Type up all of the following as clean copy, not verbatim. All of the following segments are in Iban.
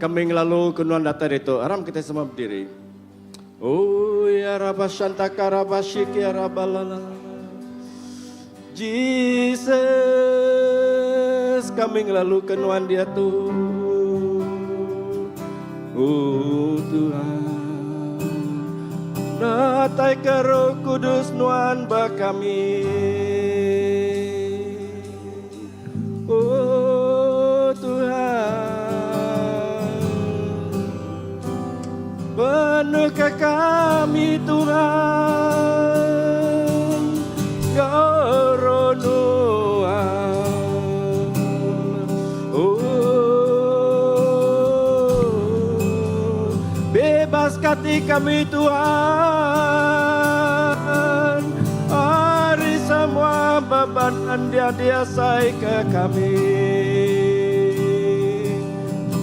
Kami ngelalu ke nuan datai ditu. Aram kitai sama bediri. Oh ya raba shanta karaba shiki raba la la. Jesus kami ngelalu ke nuan diatu. Oh Tuhan. Datai ke Roh Kudus nuan ba kami. Oh Tuhan, penuhka kami Tuhan enggau Roh Nuan. Oh, bebas ati kami Tuhan ari semua beban dia diasai ke kami.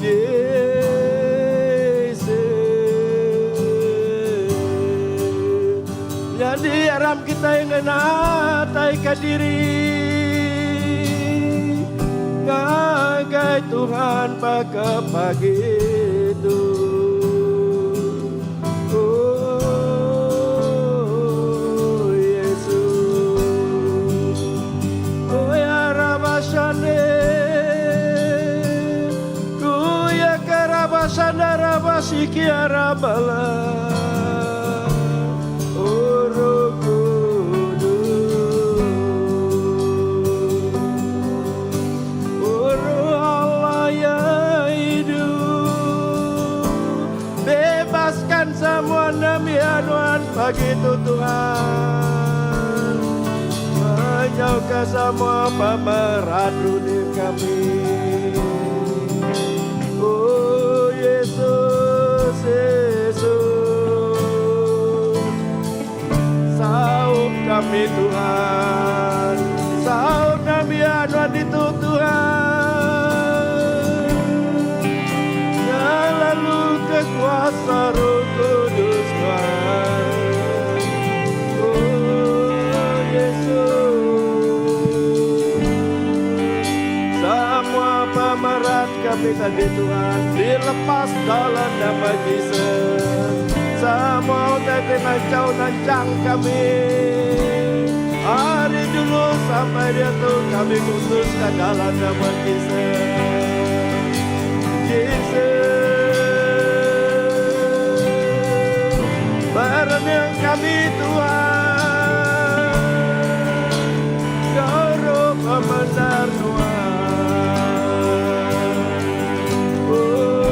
Jesus. Nyadi aram kitai ngenataika diri ngagai Tuhan baka pagi tu. Oh Yesus. Oh ya Rabashane. Ku ya Karabashana Rabashiki Arabala. Oh Roh Kudus. Oh Roh Allah yang hidup. Bebaskan semua nembiak Nuan pagi tu Tuhan. Menyauka semua pemerat dunia kami. Oh Yesus, Yesus. Saup kami Tuhan. Saup nembiak Nuan ditu Tuhan. Lalu ke kuasa Roh Kudus Tuhan. Oh Yesus. Semua pemerat kami tadi Tuhan dilepas dalam nama Jesus. Semua utai ti ngachau nanchang kami ari dulu sampai diatu kami khususkan dalam nama Jesus. Jesus. Perening kami Tuhan. Kau roh pembenar Tuhan. Oh,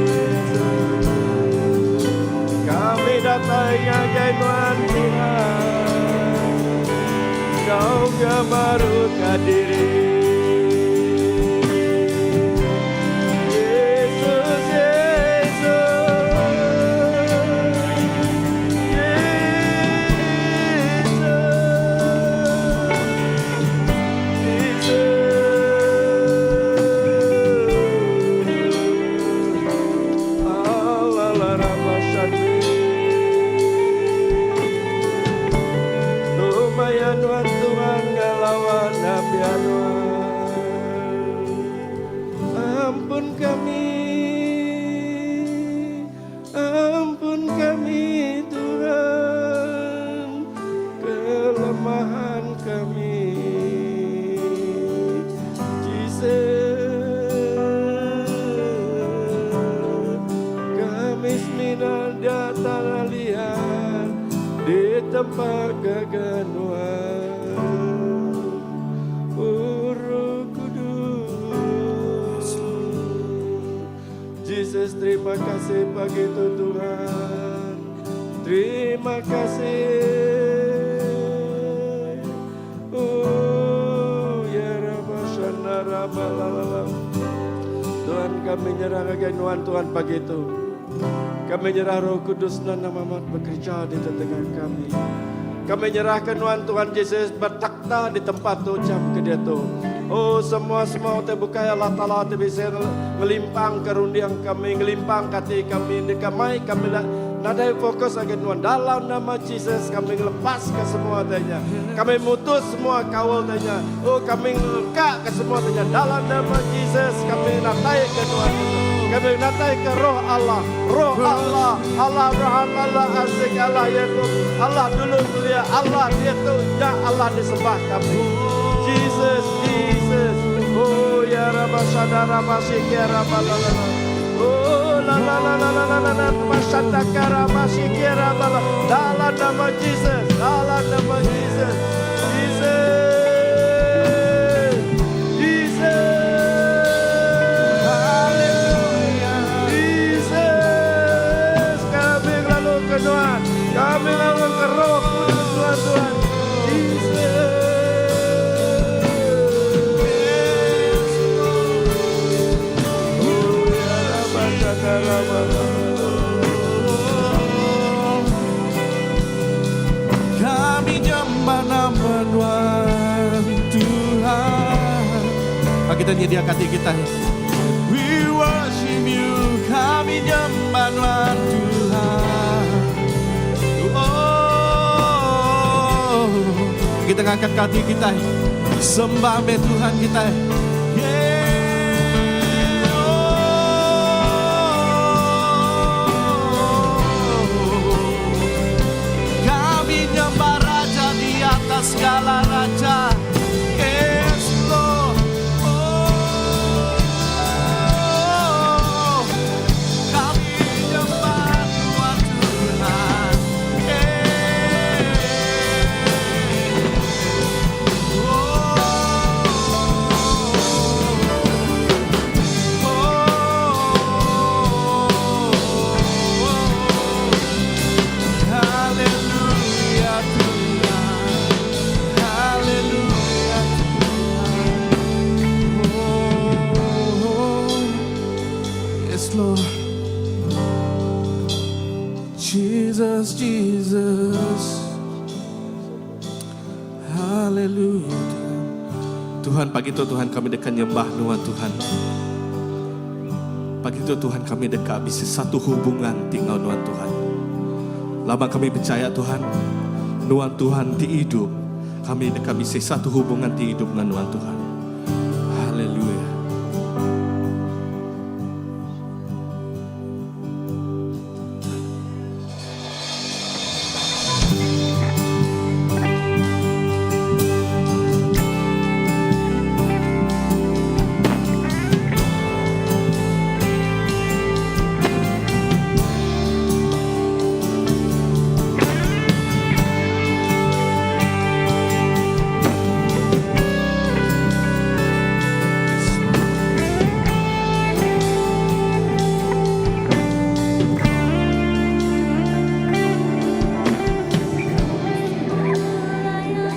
Jesus. Kami datai ngagai Nuan Tuhan. Kau ngemaruhka diri. Yesus, Yesus. Jesus. Jesus. Allah la rabashani. Tumaya Nuan Tuhan ngelawan Nabi Nuan. Ampun kami, ampun kami Tuhan, kelemahan kami. Jesus, kami semina tanah liat di tempat keganuan. Roh Kudus. Jesus terima kasih pagi itu Tuhan. Terima kasih. Oh ya Rabashana Rabalala. Tuhan kami nyerah ngagai Nuan Tuhan pagi itu. Kami nyerah Roh Kudus dan nama amat bekerja di tengah kami. Kami nyerahkan Nuan Tuhan Yesus bertakhta di tempat tu jam ke dia tu. Oh semua semua utai bukai Allah Taala ti bisa ngelimpang ke runding kami, ngelimpang ke ati kami, deka mai kami lah. Nadai fokus ngagai Nuan. Dalam nama Jesus kami ngelepaska semua utai nya. Kami mutus semua kaul utai nya. Oh kami ngelengkaka semua utai nya. Dalam nama Jesus kami nataika Nuan ditu. Kami nataika Roh Allah. Roh Allah, Allah Abraham, Allah Isaac, Allah Yakub, Allah dulu kelia, Allah diatu, nya Allah disembah kami. Jesus, Jesus. Oh ya raba shada raba shiki raba la la la. Oh la la la la la la la la ma shada ka raba shiki raba la. Dalam nama Jesus, dalam nama Jesus. Jesus. Jesus. Hallelujah. Jesus. Kami lalu ke Tuhan. Kami lalu ke Roh Kudus Tuhan Tuhan. Jesus. Oh ya Rabba Shaka Rabba Kami nyembah nama Nuan Tuhan. Mari kita nyediakan hati kita. We worship you. Kami nyembah Nuan Tuhan. Oh, kita ngangkat hati kita. Sembah be Tuhan kita. Yeah. Oh. Kami nyembah Raja di atas segala raja. Yes, Lord. Oh, kami nyembah Tuhan Tuhan. Eh. Oh, oh, oh. Haleluya Tuhan, Haleluya Tuhan. Oh, yes Lord. Jesus, Jesus. Haleluya Tuhan. Tuhan pagi tu Tuhan kami deka nyembah Nuan Tuhan. Pagi tu Tuhan kami deka bisi satu hubungan ti enggau Nuan Tuhan. Laban kami pechaya Tuhan, Nuan Tuhan ti idup, kami deka bisi satu hubungan ti idup enggau Nuan Tuhan. Haleluya.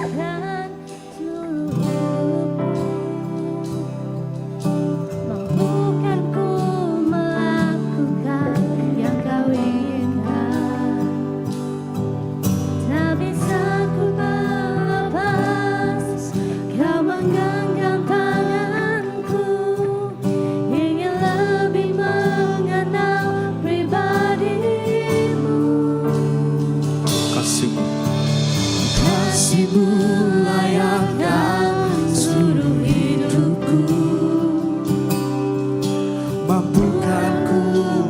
Merayakan seluruh hidupku Mampukan ku melakukan yang kau inginkan Tak bisa ku terlepas Kau menggenggam tanganku Ingin lebih mengenal pribadimu Kasihmu Kasihmu layakkan seluruh hidupku Mampukan ku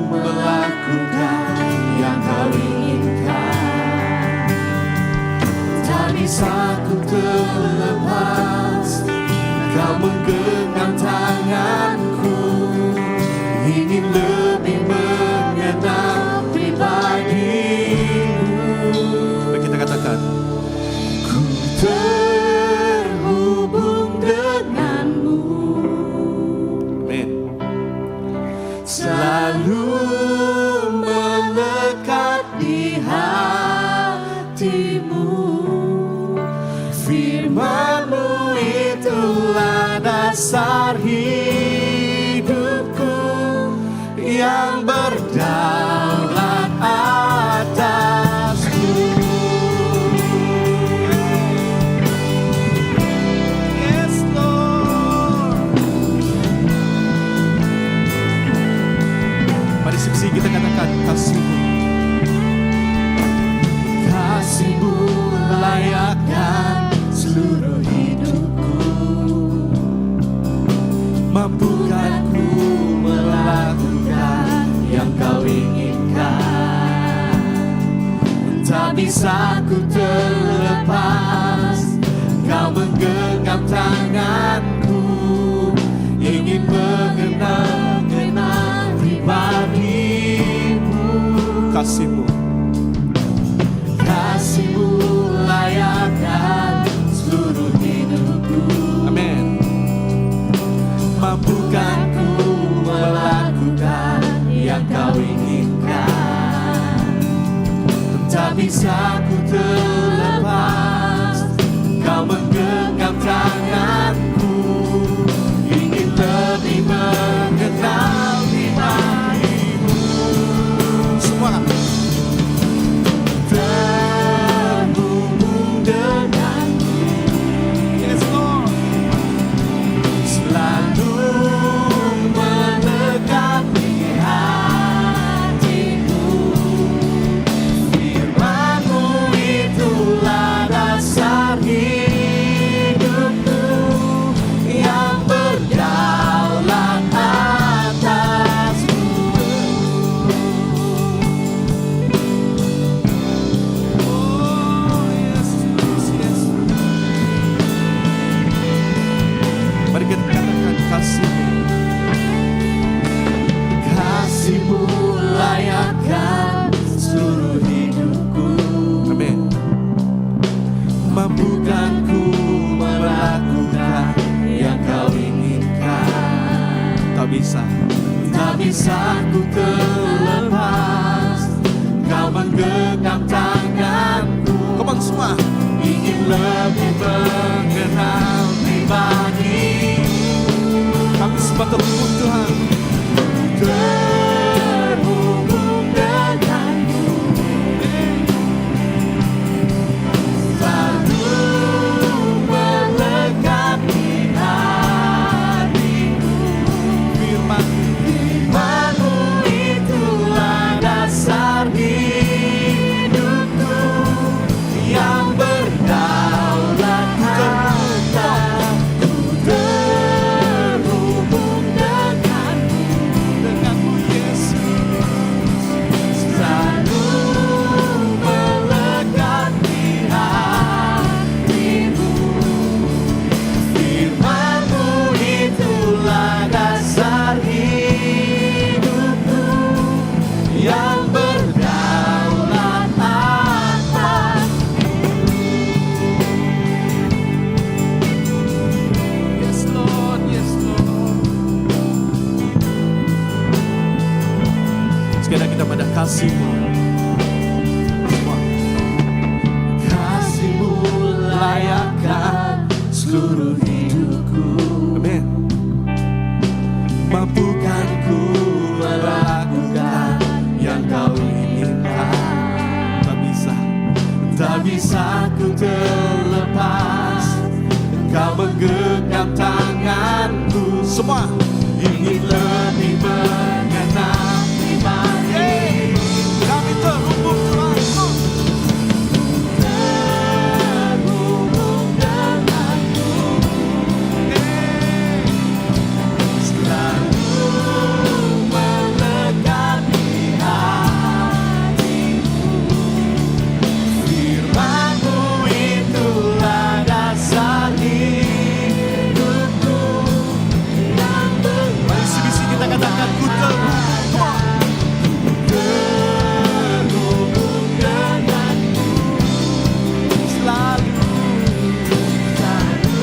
melakukan yang kau inginkan Tak bisa ku terlepas Kau menggenggam tanganku Ingin lebih mengenal pribadimu Mari kita katakan Ku terhubung denganmu Amin Selalu melekat di hatimu Firmanmu itulah dasar hidupku Yang berdaulat atasku Yes, Lord. Mari siksi kita katakan kasihmu. Kasihmu layakkan seluruh hidupku. Mampukah ku melakukan yang kau inginkan? Tak bisa ku terlepas. Kau menggenggam tanganku. Ingin mengenal kenal pribadimu. Kasihmu, kasihmu layakkan seluruh hidupku. Amin. Mampukah ku melakukan yang kau inginkan? Tak bisa ku terlepas. Kau menggenggam tanganku. Ingin lebih mengenal pribadimu. Semua terhubung denganmu. Yes, Lord. Selalu melekat di hatiku. Firmanmu itulah dasar hidupku yang berdaulat atasku. Oh, yes, yes. Mari kita katakan kasihmu. Kasihmu layakkan seluruh hidupku. Amin. Mampukah ku melakukan yang kau inginkan? Tak bisa, tak bisa ku terlepas. Kau menggenggam tanganku. Come on semua. Ingin lebih mengenal pribadi. Kami semua terhubung, Tuhan. Terhubung denganmu. Selalu melekat di hatiku. Firman, firmanmu itulah dasar hidupku yang berdaulat atasku. Terhubung denganmu, denganmu Yesus. Selalu melekat di hatimu. Firmanmu itulah dasar hidupku yang berdaulat atas. Yes, Lord, yes, Lord. Sekali kita pada kasihmu. Semua. Kasihmu layakkan seluruh hidupku. Amin. Mampukah ku melakukan yang kau inginkan? Tak bisa, tak bisa ku terlepas. Kau menggenggam tanganku. Semua ingin lebih mengenal pribadi. Kami terhubung, Tuhan. Terhubung denganmu. Selalu melekat di hatiku. Firmanmu itulah dasar hidupku yang Mari sebisi kita katakan ku terhubung. Come on. Terhubung denganmu. Selalu, selalu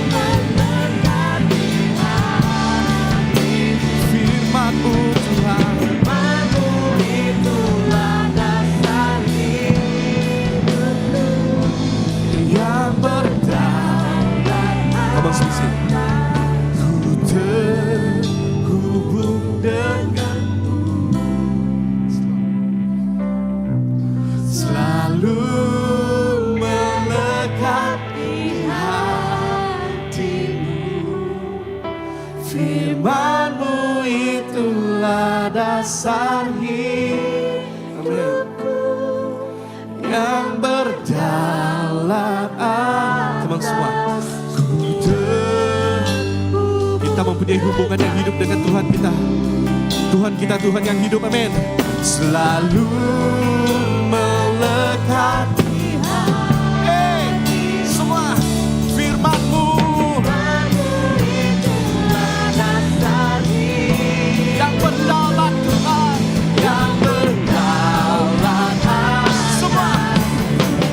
melekat di hatiku. Firmanmu, Tuhan. Firmanmu itulah dasar hidupku yang berdaulat. Come on, sebisi. Ku terhubung denganmu. Selalu melekat di hatimu. Firmanmu itulah dasar hidupku. Yang berdaulat Teman semua. Ku Kita mempunyai hubungan yang hidup dengan Tuhan kita. Tuhan kita Tuhan yang hidup, amin. Selalu melekat. Hey, semua firman-Mu yang berdaulat Tuhan, yang berdaulat semua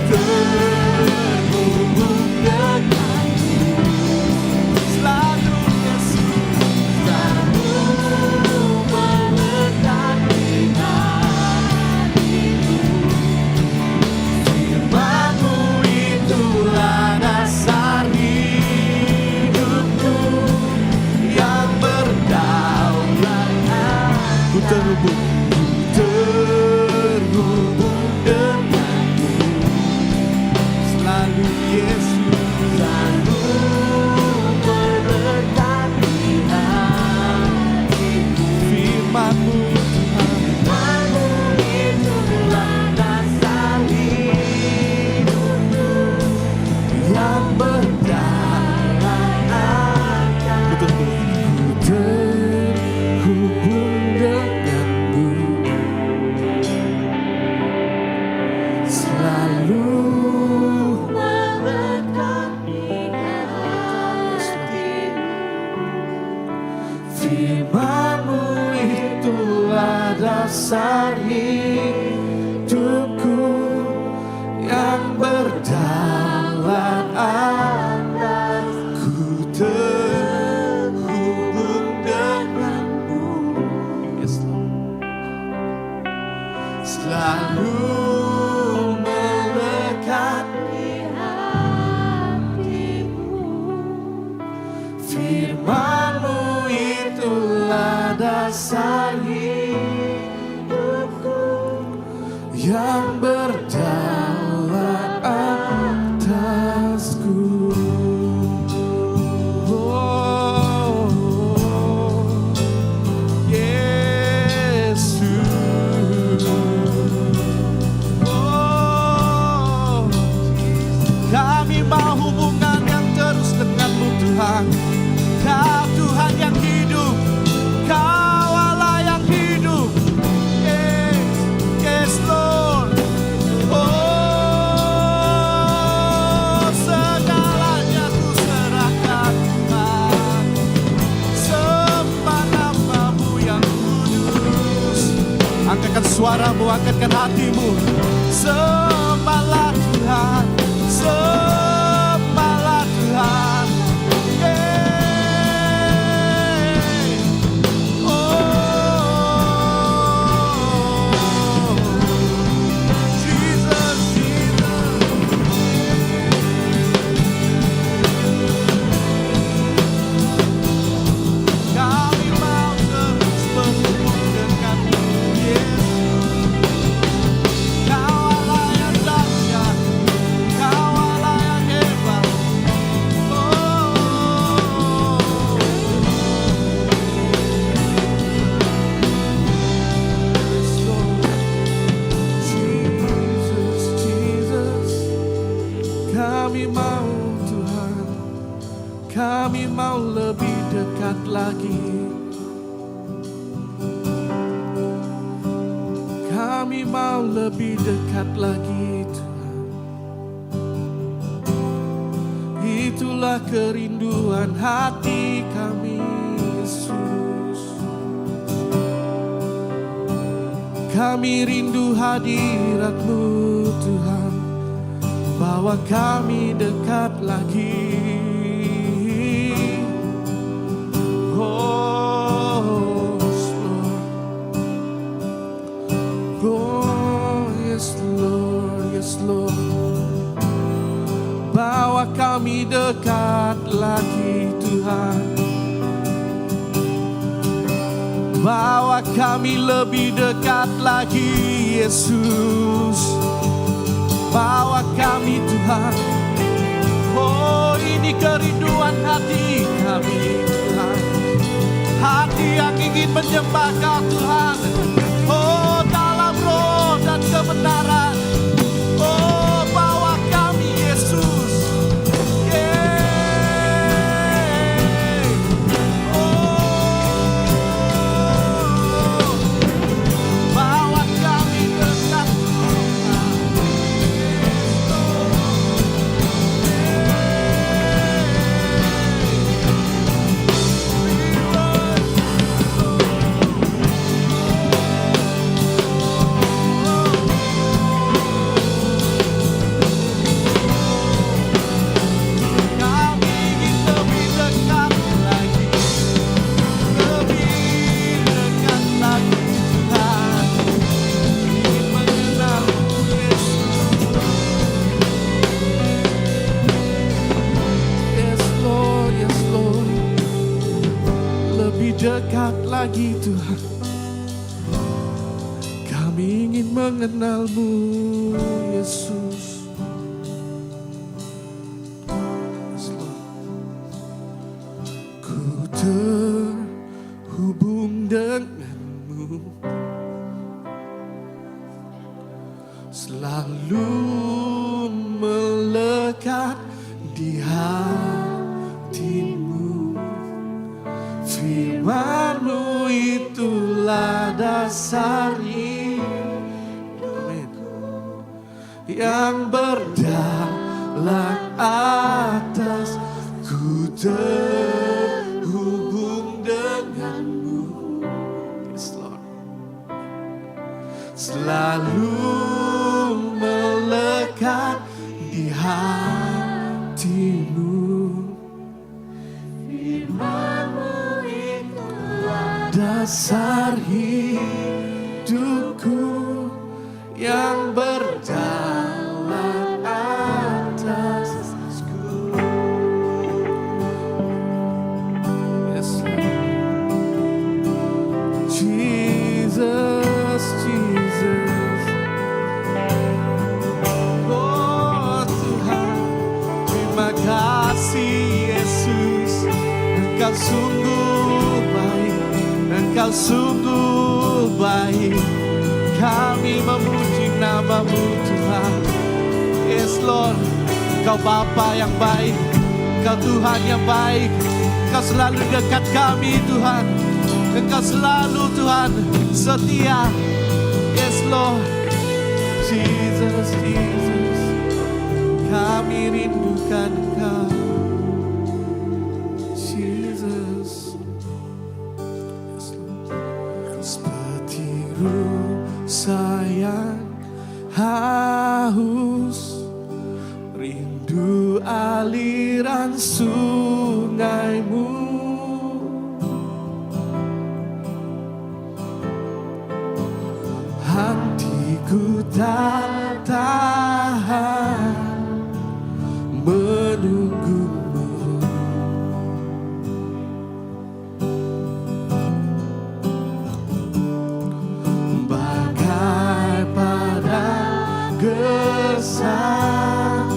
terhubung denganmu selalu Yesus selalu melekat di hatiku. Firman-Mu itulah dasar hidupku yang berdaulat. Ku terhubung, terhubung denganmu selalu Yesus, selalu melekat di hatiku. Firman-Mu Tuhan, Firman-Mu itulah dasar hidupku yang berdaulat. Ku terhubung, ku terhubung denganmu selalu melekat di hatimu. Firman-Mu itulah dasar hidupku yang berdaulat atas. Ku terhubung denganmu. Yes, Lord. Selalu melekat di hatimu. Firman-Mu itulah dasar hidupku yang berdaulat atasku. Oh, Yesus. Oh, kami mau hubungan yang terus denganmu Tuhan. Kau Tuhan yang hidup, Kau Allah yang hidup. Yes, yes Lord. Oh, segalanya ku serahkan Tuhan. Sembah namamu yang kudus. Angkatkan suaramu, angkatkan hatimu. Sembahlah Tuhan, sembahlah Tuhan. Yeah. Oh, Jesus, Jesus. Kami mau terus berhubung denganmu, Yesus. Kau Allah yang dahsyat, Kau Allah yang hebat. Oh, yes, Lord. Jesus, Jesus. Kami mau Tuhan, kami mau lebih dekat lagi. Kami mau lebih dekat lagi Tuhan. Itulah kerinduan hati kami Yesus. Kami rindu hadiratmu Tuhan. Bawa kami dekat lagi. Oh, yes, Lord. Oh, yes, Lord, yes, Lord. Bawa kami dekat lagi Tuhan. Bawa kami lebih dekat lagi Yesus. Bawa kami Tuhan. Oh, ini kerinduan hati kami Tuhan. Hati yang ingin menyembah Kau Tuhan. Oh, dalam roh dan kebenaran. Oh, lagi Tuhan. Kami ingin mengenalmu Yesus. Yes, Lord. Ku terhubung denganmu Selalu melekat di hatimu Firmanmu itulah dasar hidupku Yang berdalam atas Ku terhubung denganmu Yes Lord Selalu melekat di hatimu Firmanmu itulah Dasar hidupku yang berjalan atasku. Yes, Lord. Jesus, Jesus. Oh Tuhan, terima kasih Yesus. Engkau sungguh baik, Engkau sungguh baik. Kami memuji namamu Tuhan. Yes Lord, Kau Bapa yang baik, Kau Tuhan yang baik. Kau selalu dekat kami Tuhan. Engkau selalu Tuhan setia. Yes Lord. Jesus, Jesus. Kami rindukan Engkau. Jesus. Yes, Lord. Seperti rusa yang haus Rindu aliran sungaimu Hatiku tak tahan menunggumu Bagai padang gersang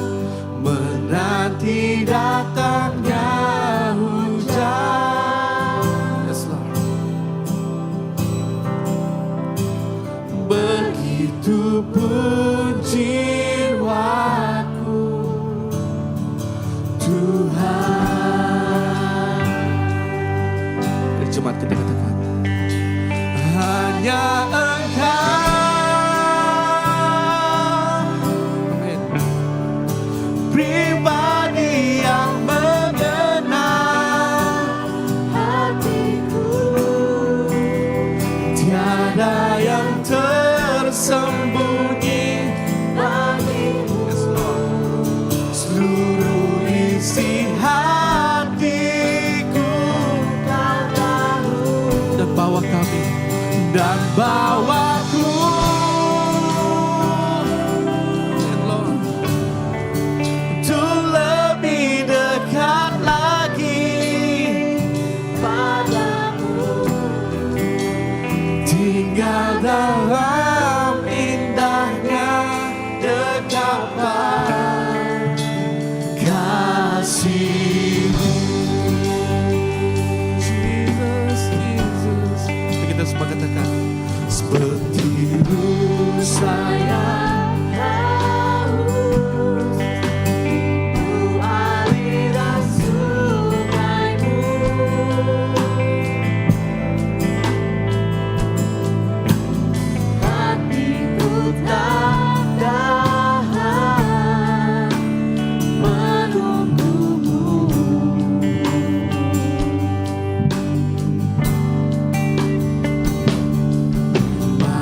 Menanti datangnya hujan Yes, Lord. Begitupun jiwaku Tuhan Jemaat kita katakan Hanya Engkau Amin. Pribadi yang mengenal hatiku Tiada yang tersembunyi bagimu Yes, Lord. Seluruh isi hatiku Kau tahu Dan bawa kami Dan bawaku And Lord Untuk lebih dekat lagi padamu Tinggal dalam indahnya dekapan kasihmu Jesus, Jesus Kita semua katakan Seperti rusa yang haus rindu aliran sungaimu Hatiku tak tahan menunggumu Bagai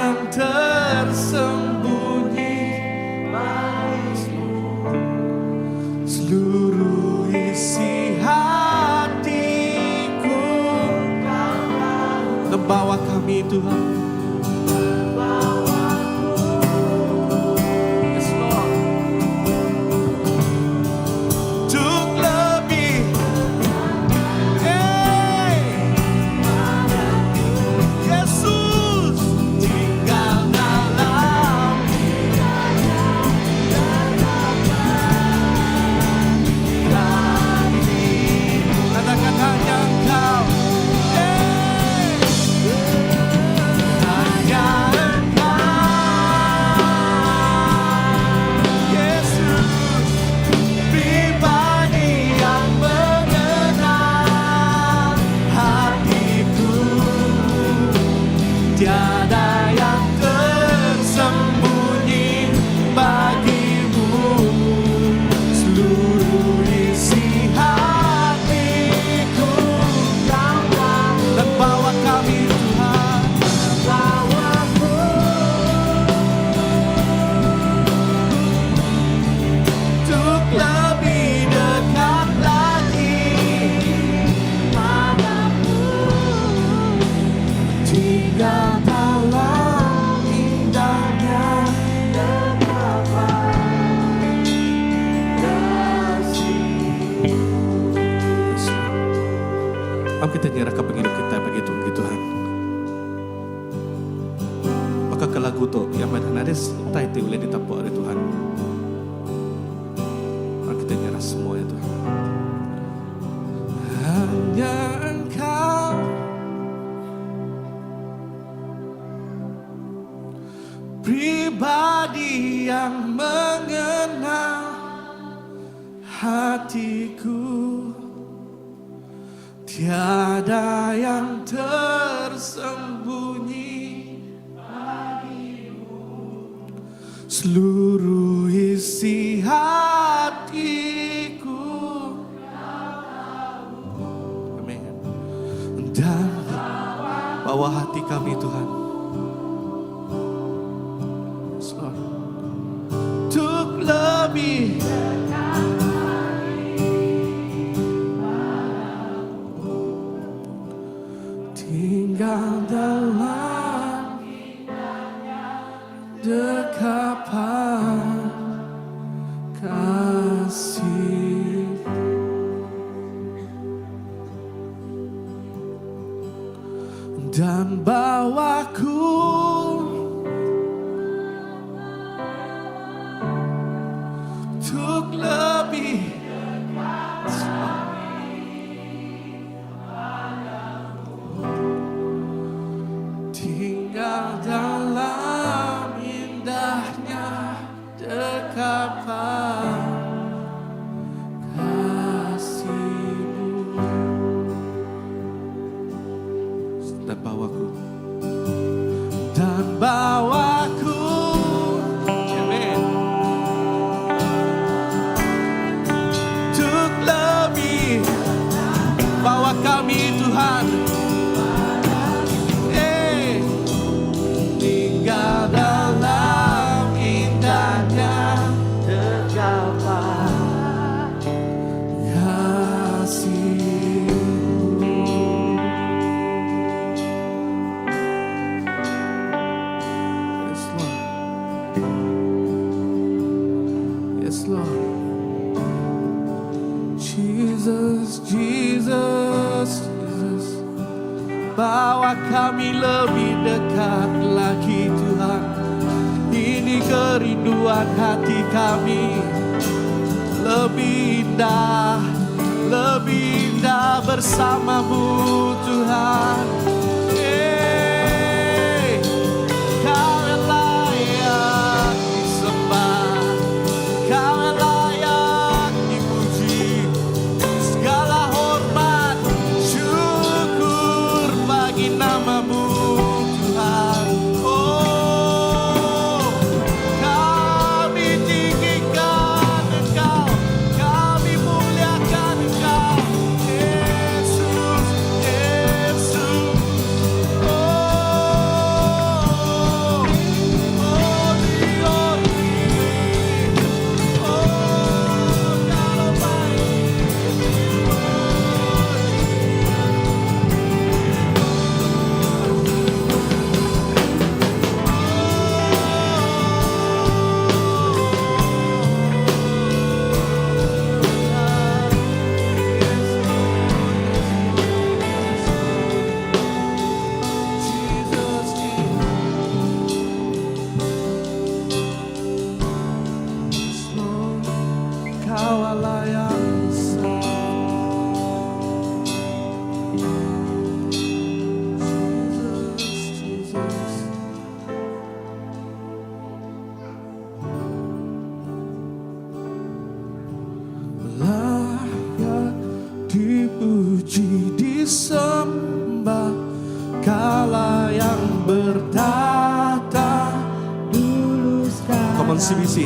yang tersembunyi bagimu Seluruh isi hatiku Bawa kami Tuhan Yes, Lord. Untuk lebih Hey Yesus tinggal dalam Katakan hanya Engkau Hey Hanya Engkau Yesus pribadi yang mengenal hatiku Tiada yang tersembunyi bagimu Seluruh isi hatiku Dan bawa kami Tuhan Untuk lebih dekat lagi Padamu Tinggal dalam indahnya dekapan kasih Am kita nyerahkan penghidup kita bagi Tuhan, Tuhan. Maka ke lagu tu yang mana ada utai ti ulih ditapuk oleh Tuhan. Maka kita nyerah semua ya Tuhan. Hanya Engkau pribadi yang mengenal hatiku. Tiada yang tersembunyi bagimu Seluruh isi hatiku Amin Dan bawa hati kami Tuhan Yes, Lord. Untuk lebih Tinggal dalam dekapan kasih Dan bawaku Untuk lebih Tinggal dalam indahnya dekapan kasih-Mu Dan bawaku Dan bawaku Amin Untuk lebih Bawa kami Tuhan Eh, tinggal dalam indahnya Tercapai kasih-Mu. Yes, Lord. Yes, Lord. Jesus, Jesus, Jesus. Bawa kami lebih dekat lagi Tuhan. Ini kerinduan hati kami. Lebih indah, lebih indah bersamamu Tuhan. Hey, Kau yang layak disembah, Kau yang layak dipuji. Segala hormat, syukur bagi namamu Tuhan. Oh, kami tinggikan Engkau, kami muliakan Engkau, Yesus, Yesus. Come on CBC.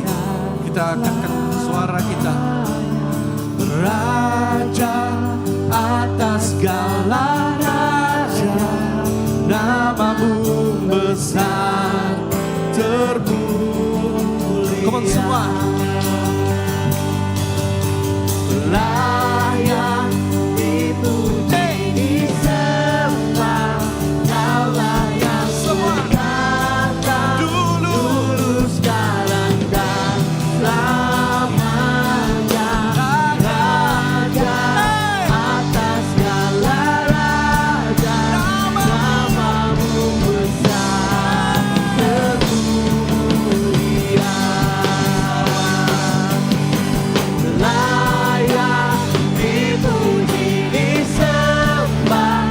Kita angkatkan suara kita. Raja atas segala raja, namamu besar termulia. Come on semua. Layak dipuji disembah, Kaulah yang Semua. bertakhta Dulu. dulu, sekarang, dan selamanya. Raja atas segala raja, namamu besar termulia. Layak dipuji disembah,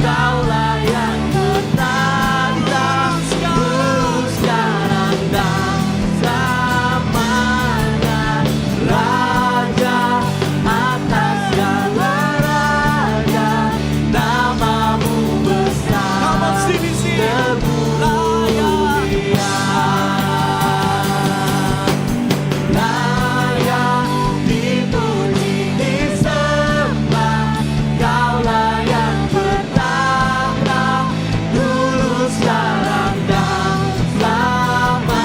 Kaulah yang bertakhta dulu, sekarang, dan selamanya. Raja atas segala raja, namamu besar Come on CBC. termulia. Layak dipuji disembah, Kaulah yang bertakhta dulu, sekarang, dan selamanya.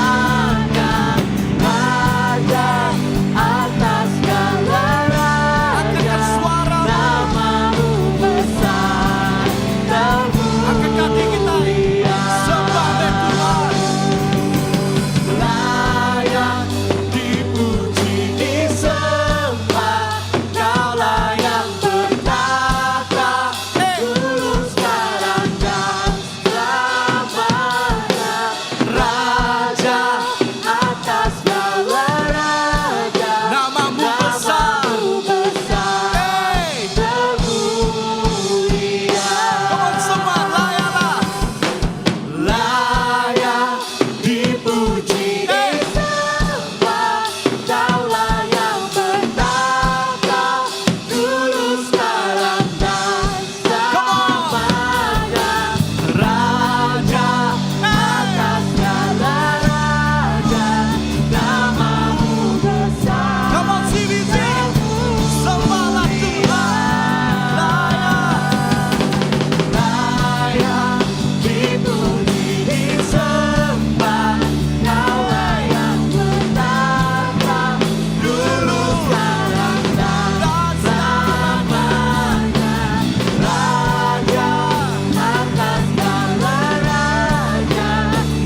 Raja atas segala raja, Angkat suaramu. namamu besar Angkat kaki kita. termulia. Sembah deh Tuhan. Layak dipuji disembah, Kaulah yang bertakhta dulu, sekarang, dan selamanya. Raja atas segala raja, Namamu besar. namamu besar Hey. termulia. Come on semua, layaklah. Layak dipuji disembah, Kaulah yang bertakhta dulu, sekarang, dan Come on. selamanya. Raja atas segala raja, namamu besar Come on CBC. Sembahlah Tuhan. Layak. Layak dipuji disembah, Kaulah yang bertakhta dulu, sekarang, dan selamanya. Raja atas segala raja,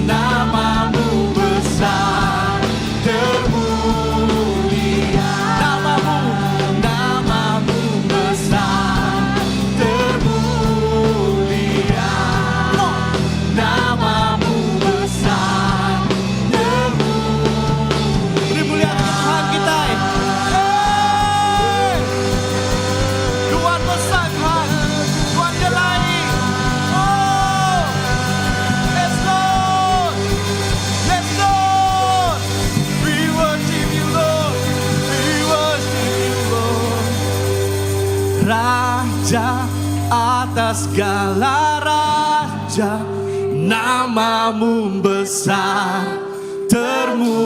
namamu besar termulia. Namamu, Namamu besar termulia. Namamu besar termulia. Beri mulia Tuhan kita. Hey! Tuhan besar Tuhan. Tuhan jelai. Oh! Yes Lord. Yes Lord. We worship you Lord. We worship you Lord. Raja atas segala raja, namamu besar termu.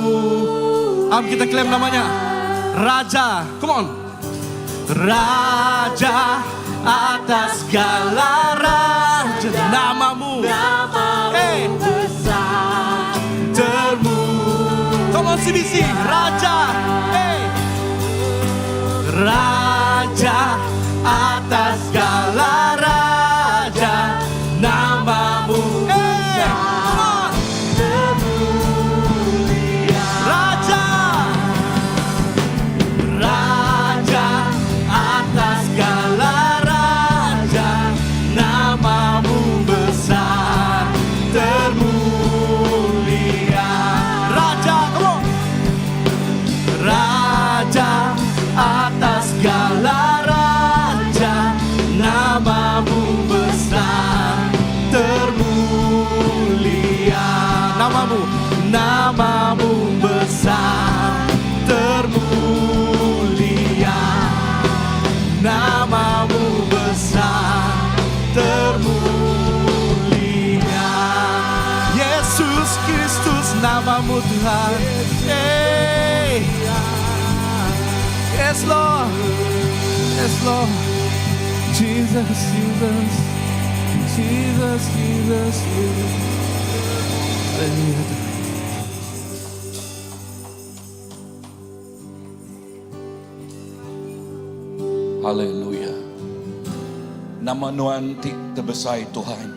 Am kita klaim namanya Raja. Come on. Raja atas segala raja, namamu Namamu Hey. besar termu. Come on CBC, Raja. Hey. Raja atas segala raja, namamu. Hey, come on. Termulia. Raja, Raja atas segala raja, namamu besar termulia. Raja, come on. Raja atas segala raja, namamu besar termulia. Namamu, namamu besar termulia. Namamu besar termulia. Yesus Kristus namamu. namamu Tuhan. Hey. Yes Lord. Yes Lord. Jesus, Jesus. Jesus, Jesus, Jesus. Hallelujah. Tuhan. Haleluya. Nama Nuan ti tebesai Tuhan.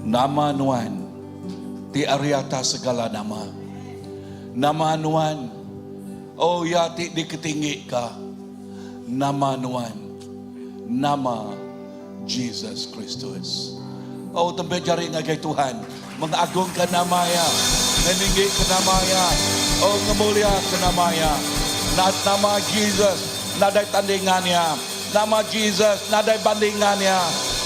Nama Nuan ti ari atas segala nama. Nama Nuan, oh ya ti diketinggika. Nama Nuan, nama Jesus Kristus. Oh tembe jari ngagai Tuhan, mengagungka nama Iya, ngeninggika nama Iya, oh ngemuliaka nama Iya. Nama Jesus nadai tandingan Iya. Nama Jesus nadai bandingan Iya.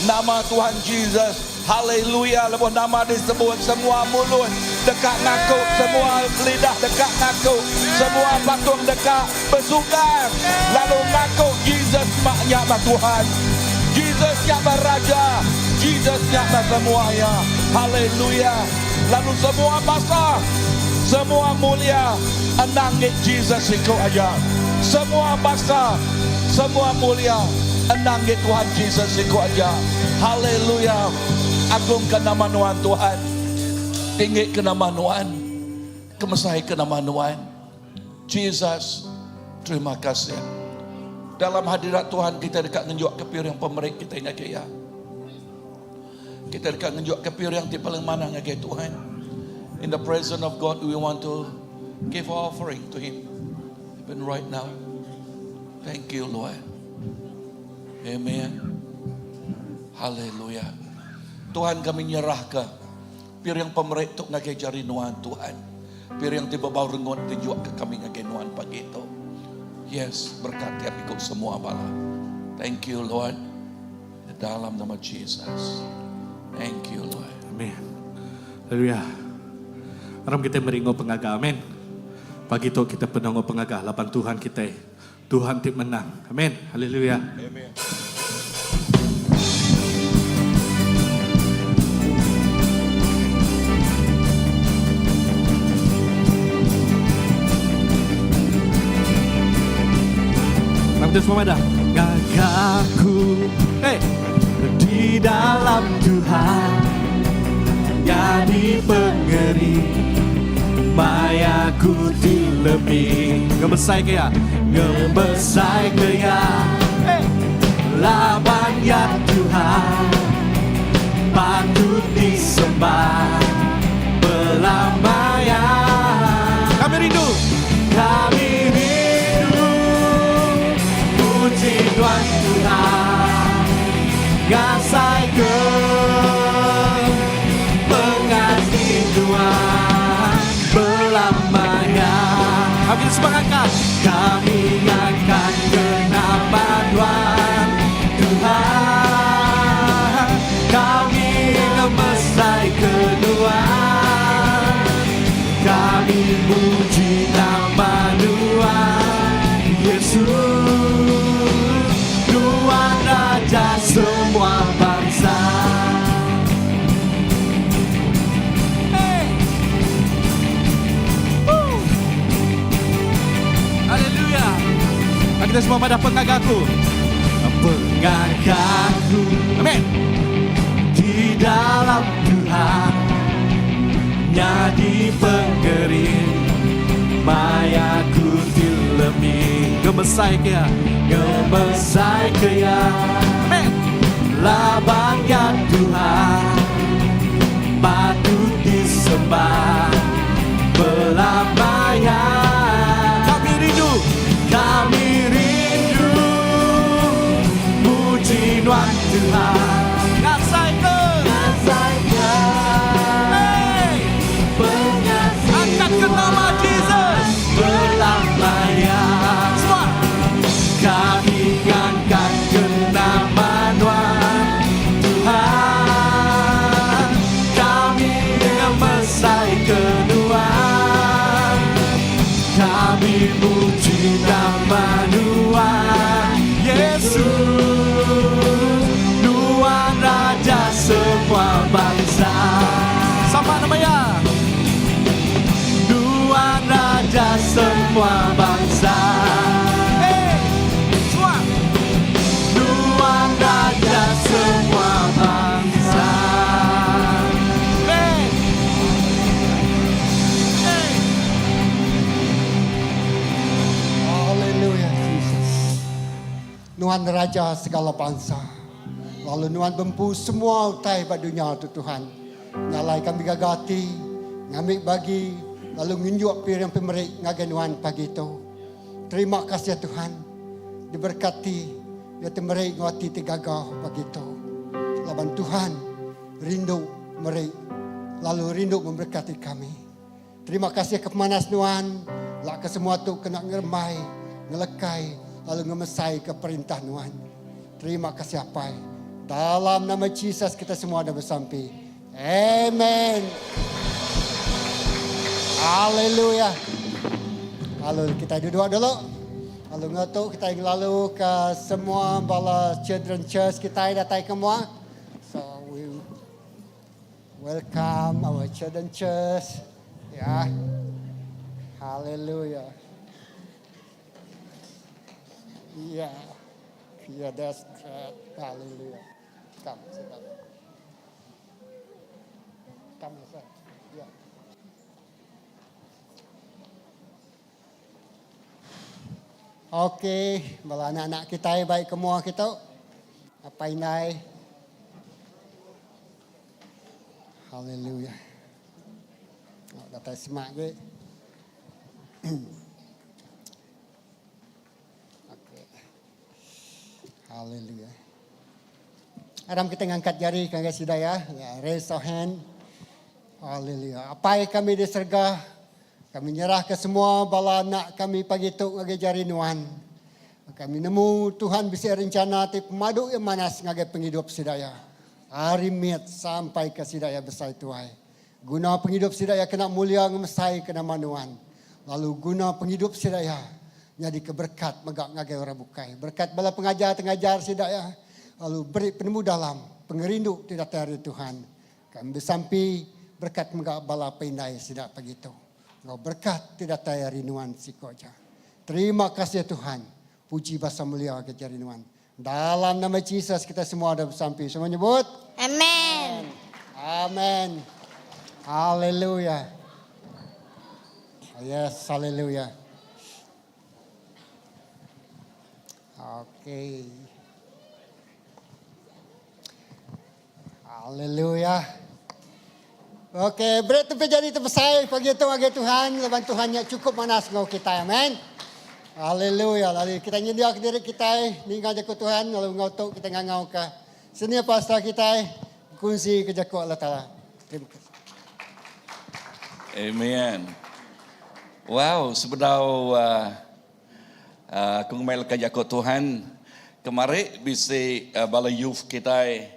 Nama Tuhan Jesus Haleluya lebuh nama disebut semua mulut deka ngaku semua lidah deka ngaku semua patung deka besugang lalu ngaku Jesus mak nya bah Tuhan Jesus nya bah Raja Jesus nya bah semua iya Haleluya lalu semua basa semua mulia endang ngi Jesus siku aja semua basa semua mulia endang ngi Tuhan Jesus siku aja Haleluya agungka nama nuan Tuhan tinggi ke nama nuan kemesai ke nama nuan Jesus terima kasih dalam hadirat Tuhan kita deka ngenjuk ke piring pemeri kita ngagai iya kita deka ngenjuk ke piring ti paling manah ngagai Tuhan in the presence of God we want to give our offering to him even right now thank you Lord amen haleluya Tuhan kami nyerahka piring pemeri tu ngagai jari nuan Tuhan piring ti bebau rengut ti juak ke kami ngagai nuan pagi tu yes berkat tiap ikut semua bala thank you Lord dalam nama Jesus thank you Lord. Amen. Haleluya. Aram kita meri enggau pengaga. Amen. Pagi tu kita penuh enggau pengaga laban Tuhan kitai. Tuhan ti menang. Amen. Haleluya. Amen. Aram kita semua madah. Gagaku hey, di dalam Tuhan jadi pengeri maya ku ti lebih ngemesai ke ya ngemesai ke ya hey. Laban ya Tuhan patut disembah belamaya. Kami rindu, kami rindu puji Tuhan Tuhan ngasai ke pengasih Tuhan belamanya. Kami semua angkat, kami ngangkat ke nama Tuhan Tuhan kami ngemesai ke Tuhan kami muji nama Tuhan Yesus Tuhan Raja semua bangsa. Hey. Woo. Haleluya. Kita semua pada pengagaku. Pengagaku. Amin. Di dalam Tuhan nyadi pengering maya ku dilemi ngemesai ke ya ngemesai ke ya amin laban ya Tuhan patut disembah belamanya. Kami rindu, kami rindu muji nuan Tuhan ngasai ke Ngasai ke hey pengasih angkat ke nama Jesus belamanya. Semua kami ngangkat ke nama Tuhan Tuhan kami ngemesai ke Tuhan kami muji nama Tuhan Yesus Tuhan Raja semua bangsa. Sama namanya. semua bangsa. Hey, semua. Nuan Raja semua bangsa. Hey. Hey. Hallelujah Jesus. Nuan Raja segala bangsa. Lalu Nuan bempu semua utai ba dunya tu Tuhan. Nyalai kami gaga ati, ngambi bagi lalu ngenjuk piring pemeri ngagai Nuan pagi tu. Terima kasih Tuhan. Diberkati ya temeri ngau ati ti gaga pagi tu. Laban Tuhan rindu meri lalu rindu memberkati kami. Terima kasih ke pemanas Nuan, lak ke semua tu kena ngerembai, ngelekai lalu ngemesai ke perintah Nuan. Terima kasih Apai. Dalam nama Jesus kita semua dah bersampi. Amen. Haleluya. Lalu kita duduk dulu. Lalu ngatu kita lalu ke semua bala children church kita datai ke mua. So we welcome our children church. Ya. Hallelujah. Yeah. Yeah, that's great. Hallelujah. Come, sit down. Come, sir. Yeah. Okey, bala anak-anak kita baik ke mua kita. Apa indai? Hallelujah. Oh, datai semak ke. Okey. Hallelujah. Aram kita ngangkat jari ke ngagai sida ya. Ya, raise our hand. Hallelujah. Apai kami di serga, kami nyerah ke semua bala anak kami pagi tu ngagai jari Nuan. Kami nemu Tuhan bisi rencana ti pemadu yang manas ngagai pengidup sida ya. Ari mit sampai ke sida ya besai tuai. Guna pengidup sida ya kena mulia ngemesai ke nama Nuan. Lalu guna pengidup sida ya nyadi ke berkat mega ngagai orang bukai. Berkat bala pengajar tengajar sida ya. Lalu beri penemu dalam pengerindu ti datai ari Tuhan. Kami besampi berkat mega bala peindai sida pagi tu. Enggau berkat ti datai ari Nuan siko aja. Terima kasih Tuhan. Puji basa mulia ke jari Nuan. Dalam nama Jesus kita semua ada besampi. Semua nyebut? Amen. Amen. Hallelujah. Yes, hallelujah. Okay. Hallelujah. Okay, beri tempat jadi terbesar pagi itu bagi Tuhan, laban Tuhan nya cukup manas ngau kita, amen. Hallelujah. Lalu kita nyendia ke diri kita, ninga jaku Tuhan, lalu ngau tu kita ngangau ke senior pastor kita, kunci ke jaku Allah Ta'ala. Terima kasih. Amen. Wow, sebedau uh, uh, aku ngemail ke jaku Tuhan, kemari bisi uh, bala youth kita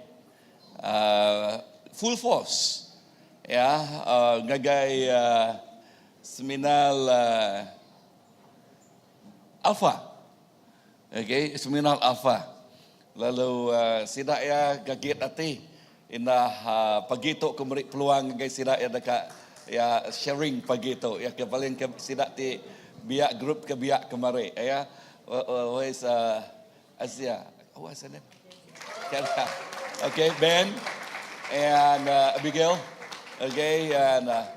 uh, full force ya uh, ngagai uh, seminar uh, Alpha. Okay, seminar Alpha. Lalu uh, sida ya gagit ati indah uh, pagi tu ke meri peluang ngagai sida ya dekat ya sharing pagi tu ya ke paling ke sida ti biak group ke biak kemari ya. Where is uh, Asia? Oh, what's her name? Okay, Ben and uh, Abigail. Okay, and uh,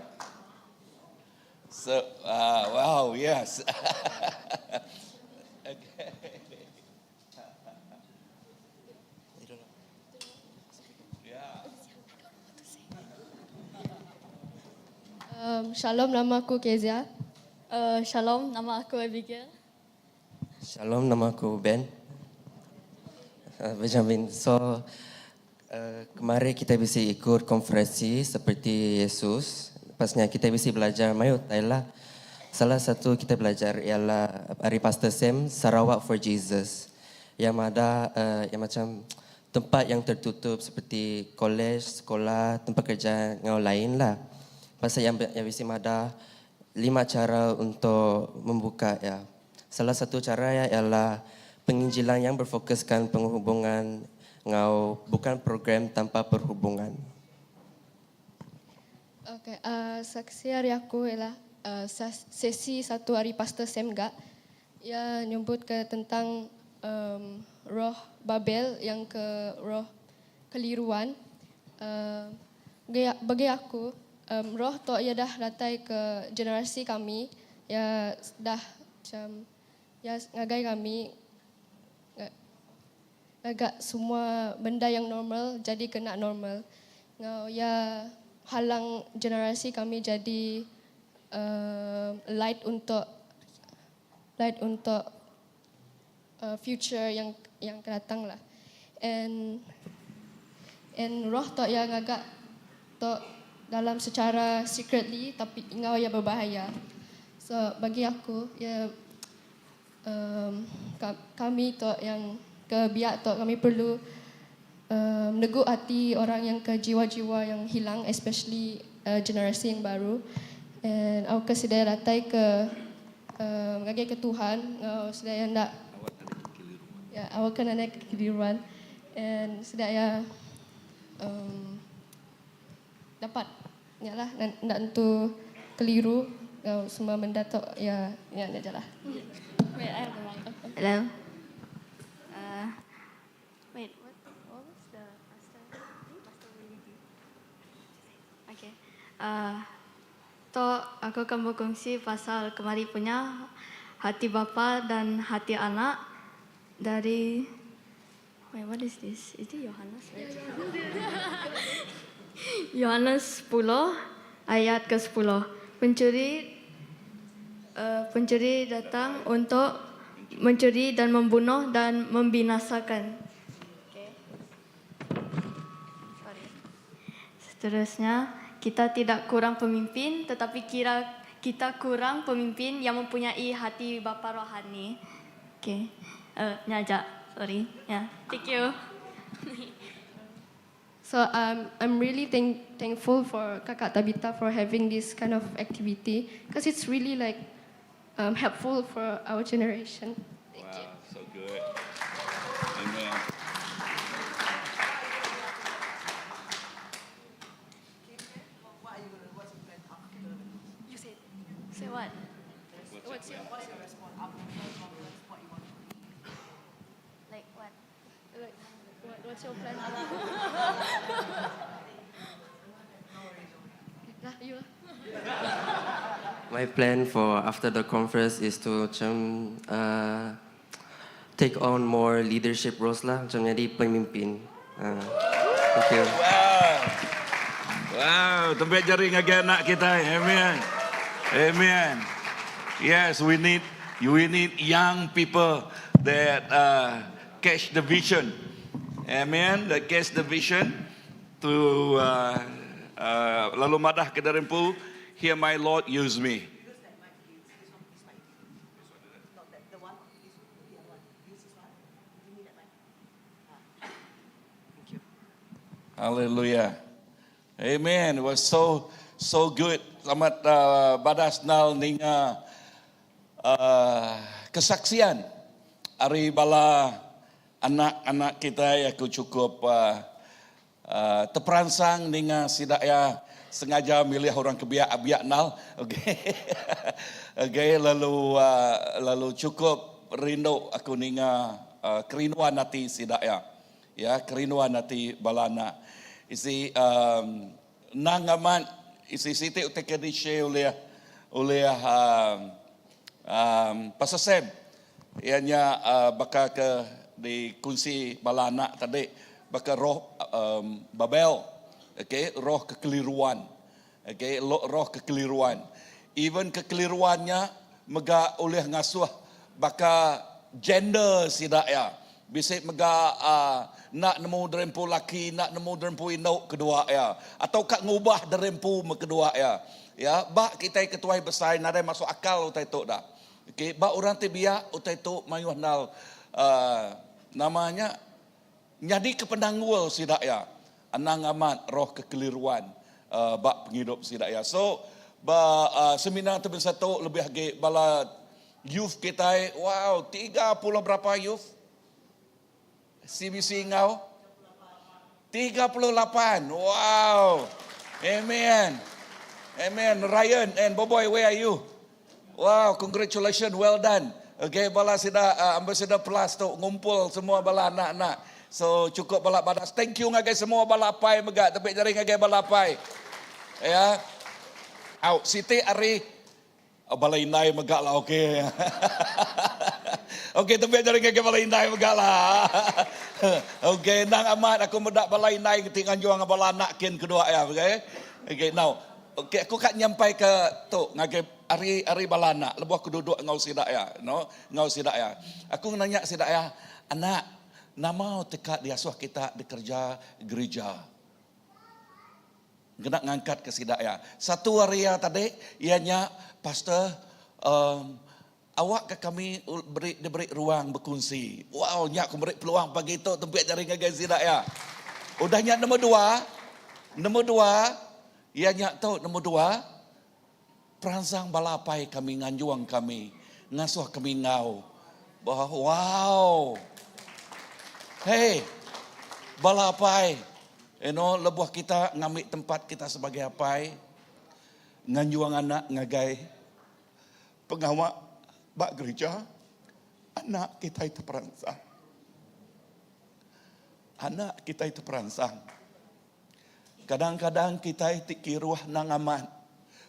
so uh, wow, yes. okay. Yeah. Shalom, nama aku Kezia. Shalom, nama aku Abigail. Shalom, nama aku Ben. Benjamin. So, kemarin kita bisa ikut konferensi seperti Yesus. Pasnya kita bisa belajar mayuh lah. Salah satu kita belajar ialah dari Pastor Sam, Sarawak for Jesus. Yang ada yang macam tempat yang tertutup seperti college, sekolah, tempat kerja yang lain lah. Pasal yang bisa ada 5 cara untuk membuka ya. Salah satu cara ya ialah penginjilan yang berfokuskan penghubungan ngau bukan program tanpa perhubungan. Okey, saksi hari aku ialah uh, sesi satu ari Pastor Sam ga. Iya nyebut ke tentang um, roh Babel yang ke roh keliruan. Uh, bagi aku, um, roh tu ia dah datai ke generasi kami, ya dah macam ya ngagai kami ngaga semua benda yang normal jadi kena normal. Ngau ya halang generasi kami jadi uh, light untuk light untuk future yang yang akan datang lah. And and roh tok yang agak tok dalam secara secretly tapi ngau ya berbahaya. So bagi aku ya um, kami tok yang ke biak tok kami perlu um, negut hati orang yang ke jiwa-jiwa yang hilang especially uh, generasi yang baru and aku sedia datai ke um, ngagai ke Tuhan ngau sedia ndak ya awak kena naik kekeliruan and sedia ya um, dapat ya lah ndak entu keliru ngau semua benda tok ya ya nya lah. Wait, I have the microphone. Hello. Wait, what, what was the pastor? Pastor Willie D. Okay. Tok, aku akan berkongsi pasal kemari punya hati bapa dan hati anak dari Wait, what is this? Is it Yohanes? Right? Yohanes 10 ayat ke-10. Pencuri pencuri datang untuk mencuri dan membunuh dan membinasakan. Okay. Sorry. Seterusnya, kita tidak kurang pemimpin, tetapi kira kita kurang pemimpin yang mempunyai hati bapa rohani. Okay. Nyajak. Sorry. Yeah. Thank you. So I'm really thankful for Kakak Tabitha for having this kind of activity because it's really like helpful for our generation. Thank wow, you. So good. Amen. You say, say what? What's your, what's your response after the conference? What you want to do? Like what? Like, what, what's your plan? Lah, you lah. My plan for after the conference is to macam take on more leadership roles lah, macam jadi pemimpin. Thank you. Wow. Wow, tempat jaring lagi anak kita. Amen. Amen. Yes, we need young people that catch the vision. Amen. That catch the vision to lalu madah ke darempu, here my Lord use me. Use that mic, please. This one, this mic. Not that, the one, this, the other one. Use this one. Give me that mic. Thank you. Hallelujah. Amen. It was so so good. Selamat badas nal ninga kesaksian ari bala anak-anak kita ya aku cukup terperangsang ninga sidak ya sengaja milih orang kebiak-biak nal. Okey. Okey, lalu lalu cukup rindu aku ninga kerinduan hati sidak ya. Ya, kerinduan hati balana. Isi um, nang amat isi siti utek di share oleh oleh um, um, Pastor Sam. Ianya bakal ke di kunci balana tadi bakal roh um, Babel. Okey, roh kekeliruan. Okey, roh kekeliruan. Even kekeliruannya mega oleh ngasuh baka gender sidak ya. Bisa mega nak nemu derempu laki, nak nemu derempu induk kedua ya. Atau kak ngubah derempu me kedua ya. Ya, bak kita ketuai besar nadai masuk akal utai tu dah. Okey, bak orang ti biak utai tu mayuh nal namanya nyadi ke penanggul sidak ya. Anang amat roh kekeliruan bak penghidup sidak ya. So ba seminar tu satu lebih lagi bala youth kita wow 30 berapa youth? CBC ngau? 38. Wow. Amen. Amen. Ryan and Boboy, where are you? Wow, congratulations, well done. Okay, bala sida uh, ambassador plus tu ngumpul semua bala anak-anak. So cukup bala badas. Thank you ngagai semua bala apai mega tepik jari ngagai bala apai. Ya. Au, siti ari oh, bala indai mega lah okey. okey, tepik jari ngagai bala indai mega lah. okey, nang amat aku meda bala indai ti nganjung bala anak kin kedua ya, okey. Okey, now Okey, aku ka nyampai ke tu ngagai ari ari bala anak lebuh aku duduk enggau sida iya, no, enggau sida iya. Aku nanya sida iya, anak, nama teka diasuh kita dikereja gerija? Kena ngangkatka sida iya. Satu ari iya tadi, iya nya pastor um, awakka kami beri diberi ruang bekunsi. Wow, nya aku meri peluang pagi tu tempik jari ngagai sida iya. Udah nya nombor dua, nombor dua, Iya nya tu nombor dua, peransang bala apai kami nganjung kami, ngasuh kami enggau. Wow! Hey, bala apai, you know, lebuh kita ngambi tempat kita sebagai apai, nganjung anak ngagai pengawa ba gerija, anak kitai teperansang. Anak kitai teperansang. Kadang-kadang kitai ti kiruh nang amat.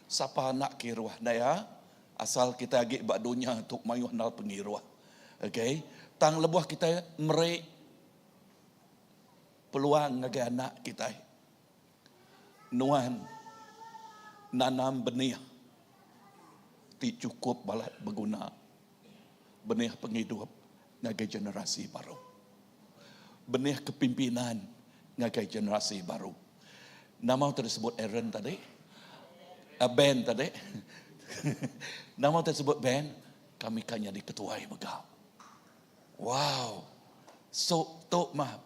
Sapa anak kiruh ndai ya? Asal kitai agi ba dunya tu mayuh endal pengiruh. Okay. Tang lebuh kitai meri peluang ngagai anak kitai. Nuan nanam benih ti chukup balat beguna. Benih pengidup ngagai generasi baru. Benih kepimpinan ngagai generasi baru. Nama utai disebut Aaron tadi? Uh, ben tadi. Nama utai disebut Ben? Kami kan nyadi ketuai mega. Wow. So, tu mah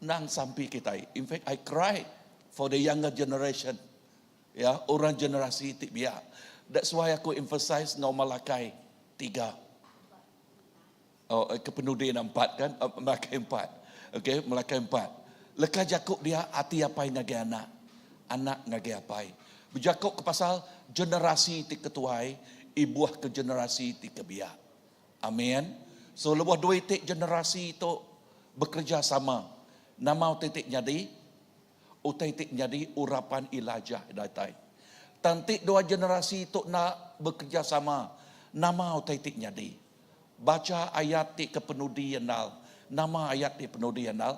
nang sampi kitai. In fact, I cry for the younger generation. Ya, orang generasi ti biak. That's why aku emphasize ngau Malakai tiga. Oh, eh, kepenudi empat kan? Eh, Malakai empat. Okey, Malakai empat. Leka jaku dia ati apai ngagai anak. Anak ngagai apai. Bejaku ke pasal generasi ti ketuai, ibuh ke generasi ti kebiak. Amin. So lebuh dua iti generasi tu bekerja sama, nama utai ti nyadi? Utai ti nyadi urapan Elijah datai. Tang ti dua generasi tu enda bekerja sama, nama utai ti nyadi? Bacha ayat ti kepenudi endal. Nama ayat ti penudi endal?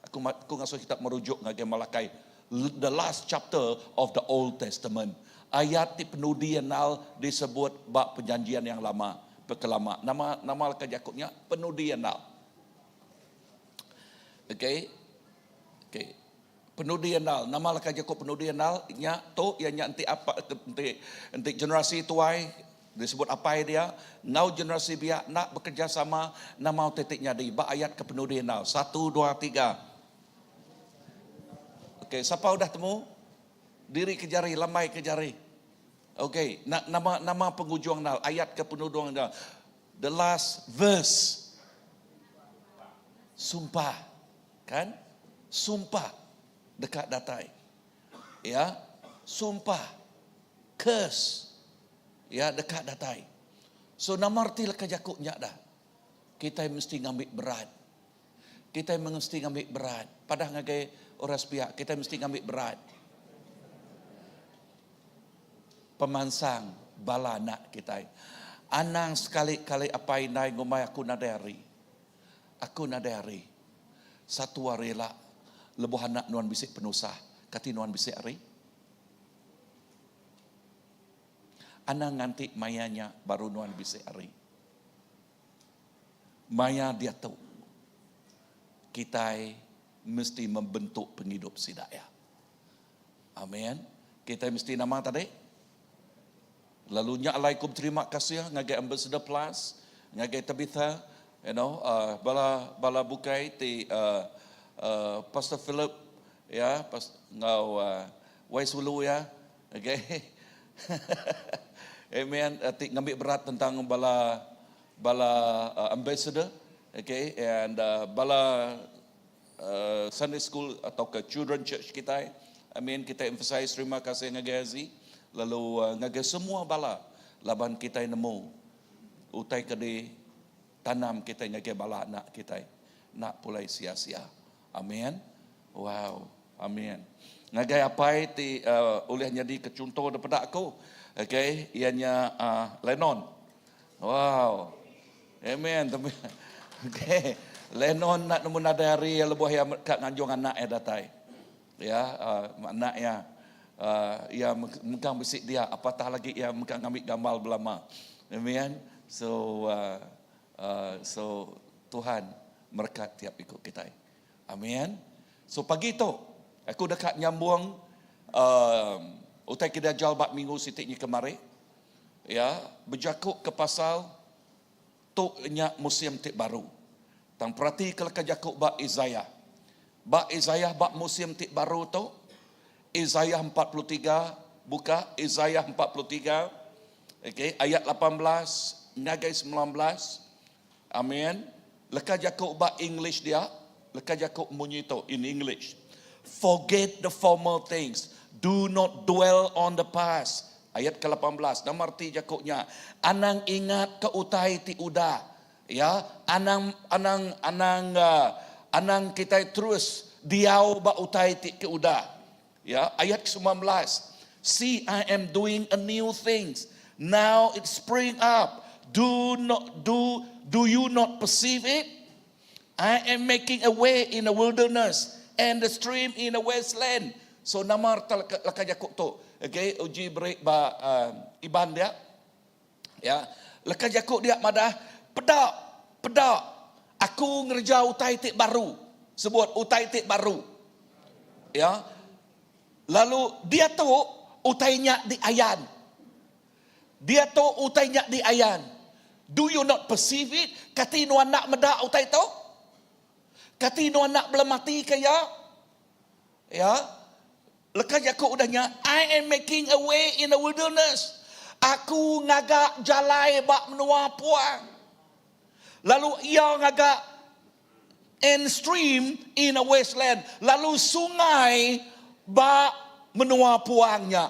Aku aku ngasuh kita merujuk ngagai Malakai, the last chapter of the Old Testament. Ayat ti penudi endal disebut ba perjanjian yang lama, pekelama. Nama nama leka jaku nya penudi endal. Okay. Okay. Penudi andal. Nama leka jaku penudi andal nya tu iya nya enti apa enti enti generasi tuai disebut apai dia enggau generasi biak enda bekerjasama nama utai ti nyadi ba ayat ke penudi andal. Satu dua tiga. Okey, sapa udah temu? Diri ke jari, lambai ke jari. Okey, nama nama pengujung andal, ayat ke penudung andal. The last verse. Sumpah. Kan? Sumpah deka datai. Ya, sumpah curse ya deka datai. So nama reti leka jaku nya dah? Kitai mesti ngambi berat. Kitai mesti ngambi berat. Padah ngagai orang sepiak, kitai mesti ngambi berat. Pemansang bala anak kitai. Anang sekali-kali apai indai ngumbai aku nadai hari. Aku nadai hari. Satu hari ila, lebuh anak nuan bisi penusah, kati nuan bisi hari? Anang nganti maya nya baru nuan bisi hari. Maya diatu, kitai mesti membentuk pengidup sida iya. Amen. Kitai mesti nama tadi? Lalu nya alai ku beterima kasih ngagai Ambassador Plus, ngagai Tabitha, you know, uh, bala bala bukai ti uh, uh, Pastor Philip ya, pas enggau uh, Wai Sulu ya. Okay. Amen. Uh, ti ngambi berat tentang bala bala uh, ambassador, okay, and uh, bala uh, Sunday school atau ke children church kitai. Amin kitai emphasize terima kasih ngagai Azi lalu ngagai semua bala laban kitai nemu utai ke di tanam kitai ngagai bala anak kitai enda pulai sia-sia. Amin. Wow. Amin. Ngagai apai ti uh, ulih nyadi ke chunto daripada aku. Okay, iya nya uh, Lennon. Wow. Amen. Okay. Lennon nak nemu nadai hari ya lebuh ya ka nganjung anak ya datai. Ya, uh, anak ya uh, ya mengkang bisi dia apatah lagi ya mengkang ngambil gambar belama. Amen. So uh, uh, so Tuhan merekat tiap ikut kita. Amen. So pagi tu aku deka nyambung uh, utai ke diajar ba minggu siti ni kemari. Ya, bejaku ke pasal tu nya musim ti baru. Tang perati ke leka jaku ba Isaiah. Ba Isaiah ba musim ti baru tu, Isaiah 43, buka Isaiah 43, okay, ayat 18 ngagai 19. Amin. Leka jaku ba English dia, leka jaku munyi tu in English. Forget the former things. Do not dwell on the past. Ayat ke-18. Nama arti jakunya? Anang ingat ke utai ti udah. Ya, anang anang anang uh, anang kita terus diau ba utai ti ke udah. Ya, ayat ke-19. See, I am doing a new things. Now it spring up. Do not do do you not perceive it? I am making a way in the wilderness and the stream in the wasteland. So nama leka jaku tu. Okay, uji beri ba uh, Iban dia. Ya, leka jaku dia madah peda, peda aku ngereja utai ti baru. Sebut utai ti baru. Ya. Lalu dia tu utai nya di ayan. Dia tu utai nya di ayan. Do you not perceive it? Kati nuan nak meda utai tu? Kati nuan nak belemati ke ya? Ya. Leka jaku udahnya, I am making a way in the wilderness. Aku ngaga jalai bak menua puang. Lalu ia ngaga and stream in a wasteland. Lalu sungai bak menua puangnya.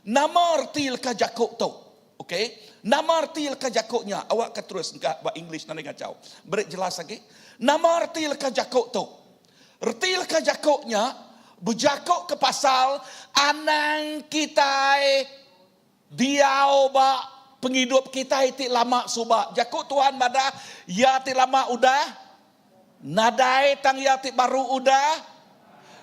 Nama erti leka jaku tu. Okay. Nama erti leka jakuknya. Awak ke terus enggak buat English nanti ngacau. Beri jelas lagi. Nama erti leka jakuk tu. Erti leka jakuknya bejakuk ke pasal anang kita diau ba penghidup kita ti lama suba. Jakuk Tuhan madah ya ti lama udah nadai tang ya ti baru udah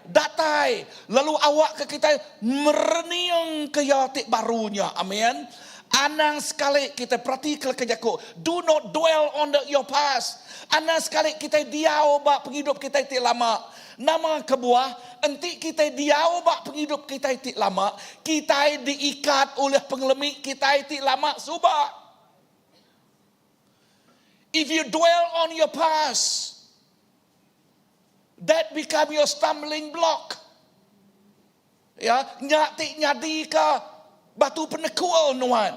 datai. Lalu awak ke kita merening ke ya ti barunya. Amin. Anang sekali kita perhati ke jaku. Do not dwell on the, your past. Anang sekali kita diau ba penghidup kita ti lama. Nama kebuah, enti kita diau ba penghidup kita ti lama, kita diikat oleh pengelemi kita ti lama suba. If you dwell on your past, that become your stumbling block. Ya, nya ti nyadi ke batu penekul nuan.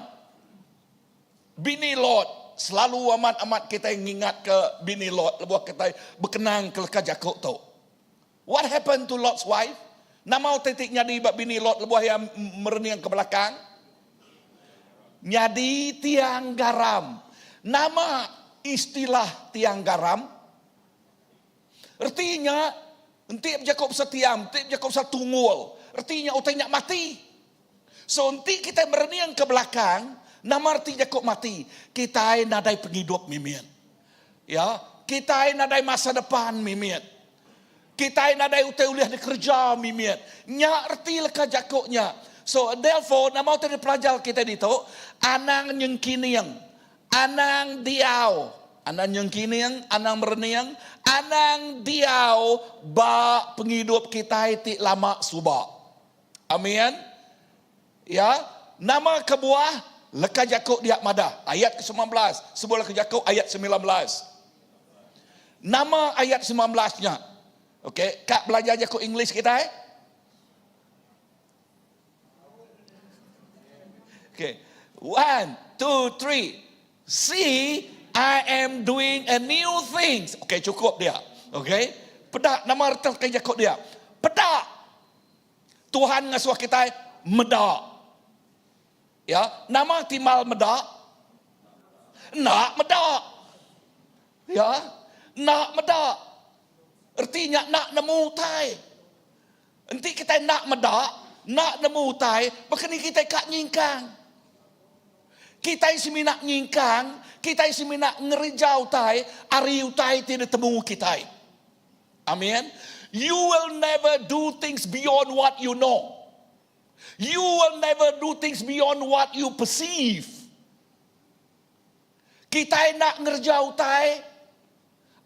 Bini Lot, selalu amat-amat kita ngingat ke bini Lot, lebuh kita berkenang ke leka jakuk tu. What happened to Lot's wife? Nama titik nyadi bak bini Lot lebuh yang merening ke belakang. Nyadi tiang garam. Nama istilah tiang garam. Artinya, enti Jakob setiam, enti Jakob satungul. Artinya utainya mati. So enti kita merening ke belakang, nama arti Jakob mati. Kita nadai penghidup mimian. Ya, kita nadai masa depan mimian. Kita nadai utai uliah dikerja mimian. Nya arti leka Jakobnya. So therefore nama utai dipelajar kita ditu, anang nyengkiniang, anang diau, anang nyengkiniang, anang mereniang, anang diau ba penghidup kita ti lama suba. Amin. Ya, nama kebuah leka Jakub dia madah ayat ke-19, sebuah leka Jakub ayat 19. Nama ayat 19-nya. Okey, kak belajar Jakub English kita eh? Okay. 1, 2, 3. See, I am doing a new things. Okay, cukup dia. Okay. Pedak nama reti leka Jakub dia. Pedak. Tuhan ngasuh kitai meda. Ya, nama timbal meda? Enda meda. Ya, enda meda. Reti nya enda nemu utai. Enti kitai enda meda, enda nemu utai, baka ni kitai ka nyingkang? Kitai semina nyingkang, kitai semina ngereja utai ari utai ti ditemu kitai. Amin. You will never do things beyond what you know. You will never do things beyond what you perceive. Kitai enda ngereja utai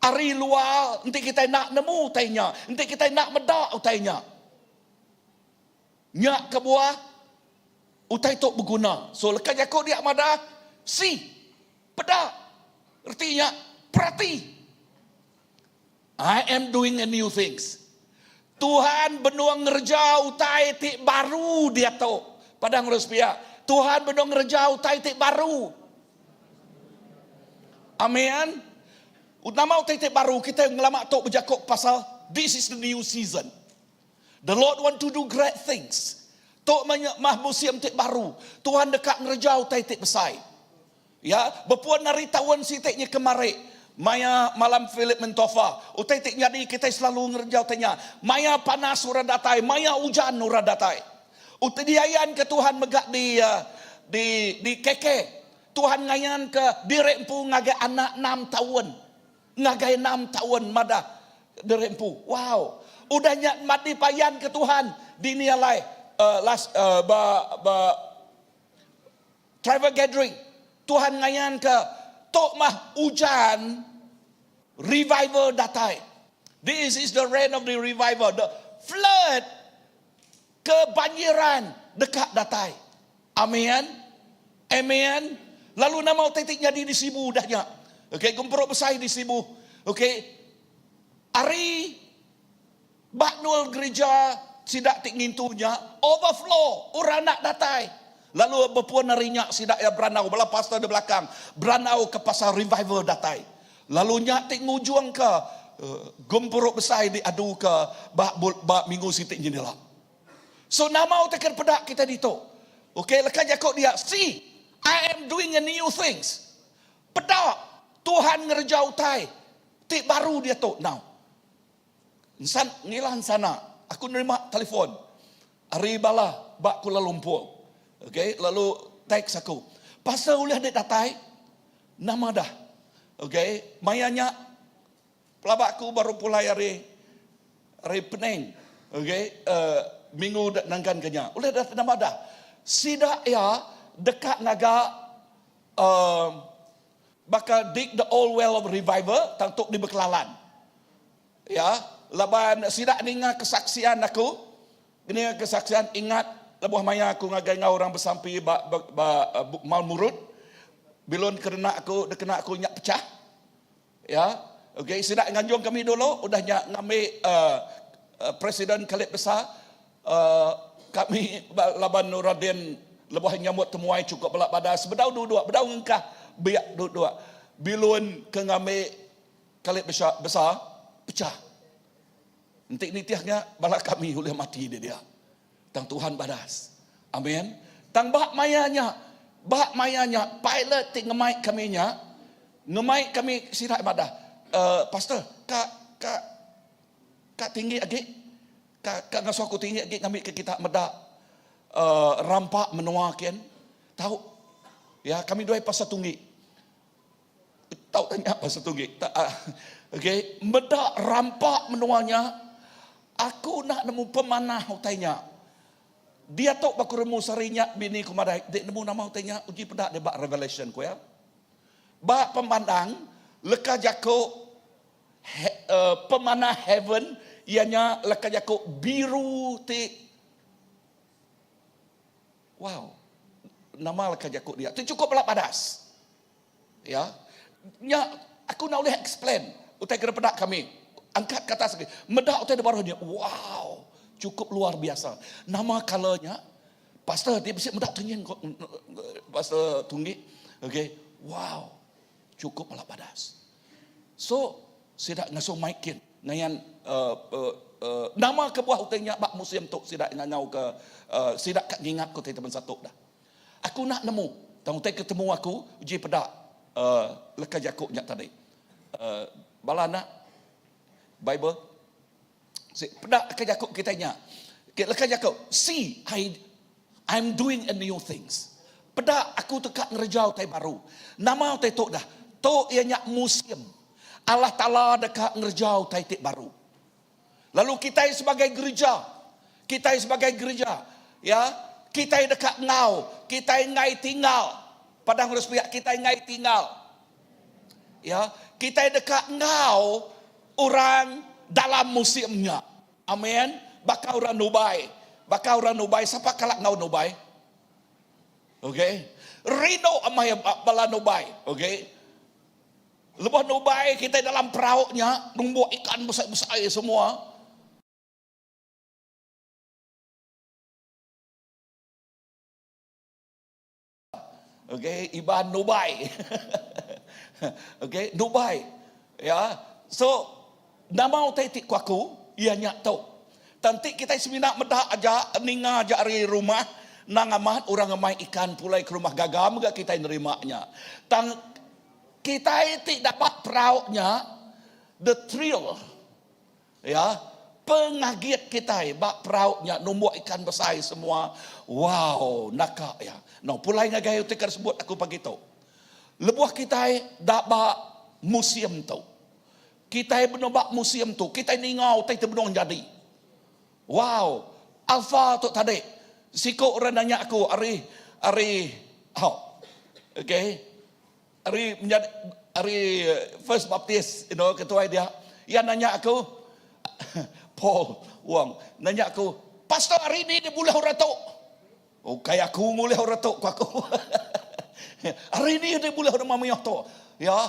ari luar enti kitai enda nemu utai nya, enti kitai enda meda utai nya. Nya kebuah utai tu beguna. So leka jaku dia madah see, peda. Reti nya perati. I am doing a new things. Tuhan benung ngereja utai ti baru diatu. Padah ngurus pia. Tuhan benung ngereja utai ti baru. Amen. Nama utai ti baru kita ngelama tu bejaku pasal this is the new season. The Lord want to do great things. Tu mah musim ti baru. Tuhan deka ngereja utai ti besai. Ya, bepun ari taun siti nya kemari, maya malam Philip Mentofa, utai ti nyadi kitai selalu ngereja utai nya. Maya panas orang datai, maya ujan orang datai. Utai diayanka Tuhan mega di di di KK. Tuhan ngayanka diri empu ngagai anak enam taun. Ngagai enam taun madah diri empu. Wow. Udah nya madi payanka Tuhan dini alai uh, last uh, ba ba Travel gathering, Tuhan ngayanka tu mah ujan revival datai. This is the rain of the revival. The flood kebanjiran deka datai. Amen. Amen. Lalu nama utai ti nyadi di Sibu udah nya. Okay, gempuru besai di Sibu. Okay. Ari Ba nul gerija sida ti ngintu nya overflow orang enda datai. Lalu bepun ari nya sida iya berandau bala pastor di belakang berandau ke pasal revival datai. Lalu nya ti ngujungka gempuru besai diaduka ba ba minggu siti nyinila. So nama utai ke dipeda kitai ditu? Okay leka jaku dia see I am doing a new things. Peda Tuhan ngereja utai ti baru diatu now. Ensan ngilah ensana aku nerima telefon ari bala ba Kuala Lumpur. Okay, lalu teks aku. Pasal ulih dek datai, nama dah. Okay, maya nya pelaba aku baru pulai ari ari Penang. Okay, uh, minggu nangkan ke nya. Ulih dah nama dah. Sida iya deka ngaga uh, Baka dig the old well of revival tang tu di Bekelalan. Ya, laban sida ninga kesaksian aku, ninga kesaksian ingat lebuh maya aku ngagai enggau orang besampi ba ba, ba Mount Murud, bilun kerena aku dikena aku nya pecah. Ya, okey sida nganjung kami dulu udah nya ngambi uh, uh, Presiden Khalid Besar uh, kami laban Nuruddin lebuh nyambut temuai cukup bela badas bedau duduk bedau ngengkah biak duduk bilun ke ngambi Khalid Besar, besar pecah. Enti nitih nya bala kami ulih mati di dia. Tang Tuhan badas. Amin. Tang ba maya nya, ba maya nya pilot ti ngemai kami nya, ngemai kami sida madah, uh, pastor, ka ka ka tinggi agi, ka ka ngasuh aku tinggi agi ngambi ke kita meda uh, rampa menua kin. Tau. Ya, kami duai pasal tunggi. Tau tanya pasal tunggi. Tak, uh, okay. Meda rampa menua nya, aku nak nemu pemanah utai nya. Dia tu baku remu sehari nya bini ku madai, dek nemu nama utai nya, uji peda dia ba Revelation ku ya. Ba pemandang, leka jaku he, uh, pemanah heaven, iya nya leka jaku biru ti Wow. Nama leka jaku dia. Tu cukup bela padas. Ya. Nya aku enda ulih explain utai ke peda kami. Angkat ke atas lagi. Meda utai di baruh nya. Wow. Cukup luar biasa. Nama color nya Pastor dia bisi meda tengin Pastor Tunggi. Okay. Wow. Cukup bela padas. So, sida ngasuh mic kin. Ngayan uh, uh, uh, nama kebuah utai nya ba musim tu sida ngangau ke uh, sida ka ngingat ke utai bansa tu dah. Aku nak nemu tang utai ke temu aku uji peda uh, leka jaku nya tadi. Uh, bala anak Bible si peda leka jaku kita nya. Leka jaku see I I'm doing a new things. Peda aku teka ngereja utai baru. Nama utai tu dah? Tu iya nya musim. Allah Taala deka ngereja utai ti baru. Lalu kitai sebagai gereja, kitai sebagai gereja, ya, kitai deka enggau, kitai enggai tinggal. Padang urus pia kitai enggai tinggal. Ya, kitai deka enggau orang dalam musim nya. Amen. Baka orang nubai. Baka orang nubai, sapa kala enggau nubai? Okay. Rindu amai bala nubai. Okay. Lebuh nubai kitai dalam perau nya, numbuk ikan besai-besai semua. Okay, Iban nubai. okay, nubai. Ya. So, nama utai ti ku aku, iya nya tu. Tang ti kitai semina meda aja, ninga aja ari rumah, nang amat orang ngemai ikan pulai ke rumah gaga mega kitai nerima nya. Tang kitai ti dapat perau nya, the thrill Ya, pengagit kitai ba perau nya numbuk ikan besai semua. Wow, naka ya. No, pulai ngagai utai ke disebut aku pagi tu. Lebuh kitai da ba musim tu. Kitai benung ba musim tu, kitai ninga utai ti benung nyadi. Wow, Alpha tu tadi. Siku orang nanya aku ari ari oh. Okay. Ari menyadi ari First Baptist you know ketuai dia iya nanya aku Paul Wong nanya aku pastor hari ni dia bulih orang tu ukai aku ngulih orang tu ku aku hari ni dia bulih orang mayuh tu ya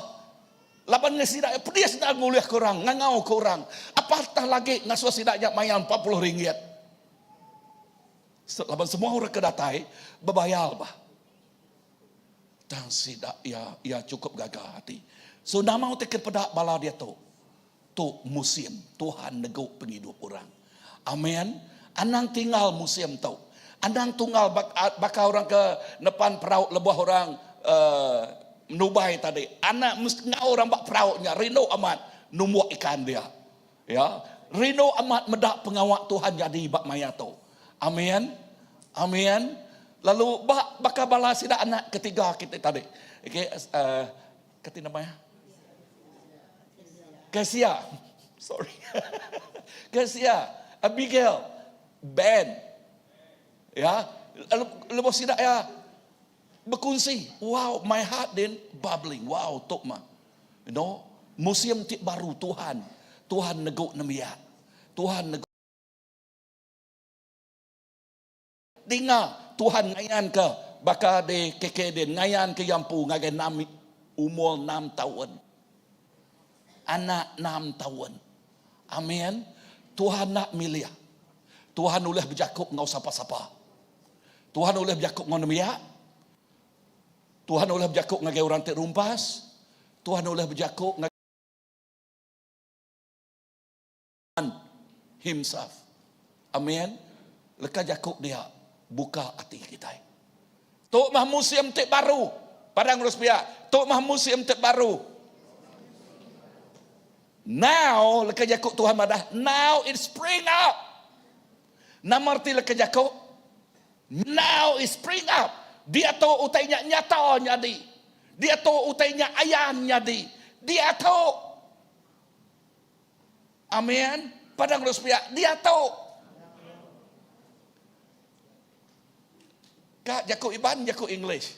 laban ngan sida pedis enda ngulih ke orang ngangau ke orang apatah lagi ngasuh sida nya mayar 40 ringgit laban semua orang ke datai bebayar bah Tang sida iya iya chukup gaga ati. So nama utai ke peda bala diatu? Tu musim Tuhan negu pengidup orang. Amen. Anang tinggal musim tu. Anang tunggal baka orang ke nepan perau lebuh orang uh, menubai tadi. Anak mesti enggau orang ba perau nya rindu amat numbuk ikan dia. Ya, rindu amat meda pengawa Tuhan jadi ba maya tu. Amin. Amin. Lalu ba baka bala sida anak ketiga kita tadi. Okey, uh, kati nama ya? Kesia. Sorry. Kesia, Abigail, Ben. Ya, lalu lebuh sida ya bekunsi. Wow, my heart then bubbling. Wow, tok mah. You know, musim ti baru Tuhan. Tuhan negu nembiak. Tuhan negu Dinga Tuhan ngayan ke baka di KK din ngayan ke iya empu ngagai enam umur enam taun. Anak enam taun. Amin. Tuhan enda milih. Tuhan ulih bejaku enggau sapa-sapa. Tuhan ulih bejaku enggau nembiak. Tuhan ulih bejaku ngagai orang ti rumpas. Tuhan ulih bejaku ngagai Himself. Amin. Leka jaku dia buka ati kitai. Tu mah musim ti baru. Padang urus pia. Tu mah musim ti baru. Now leka jaku Tuhan madah, now it spring up. Nama reti leka jaku? Now it spring up. Diatu utai nya nyata nyadi. Diatu utai nya ayan nyadi. Diatu. Amin. Padang terus pia diatu. Ka jaku Iban, jaku English.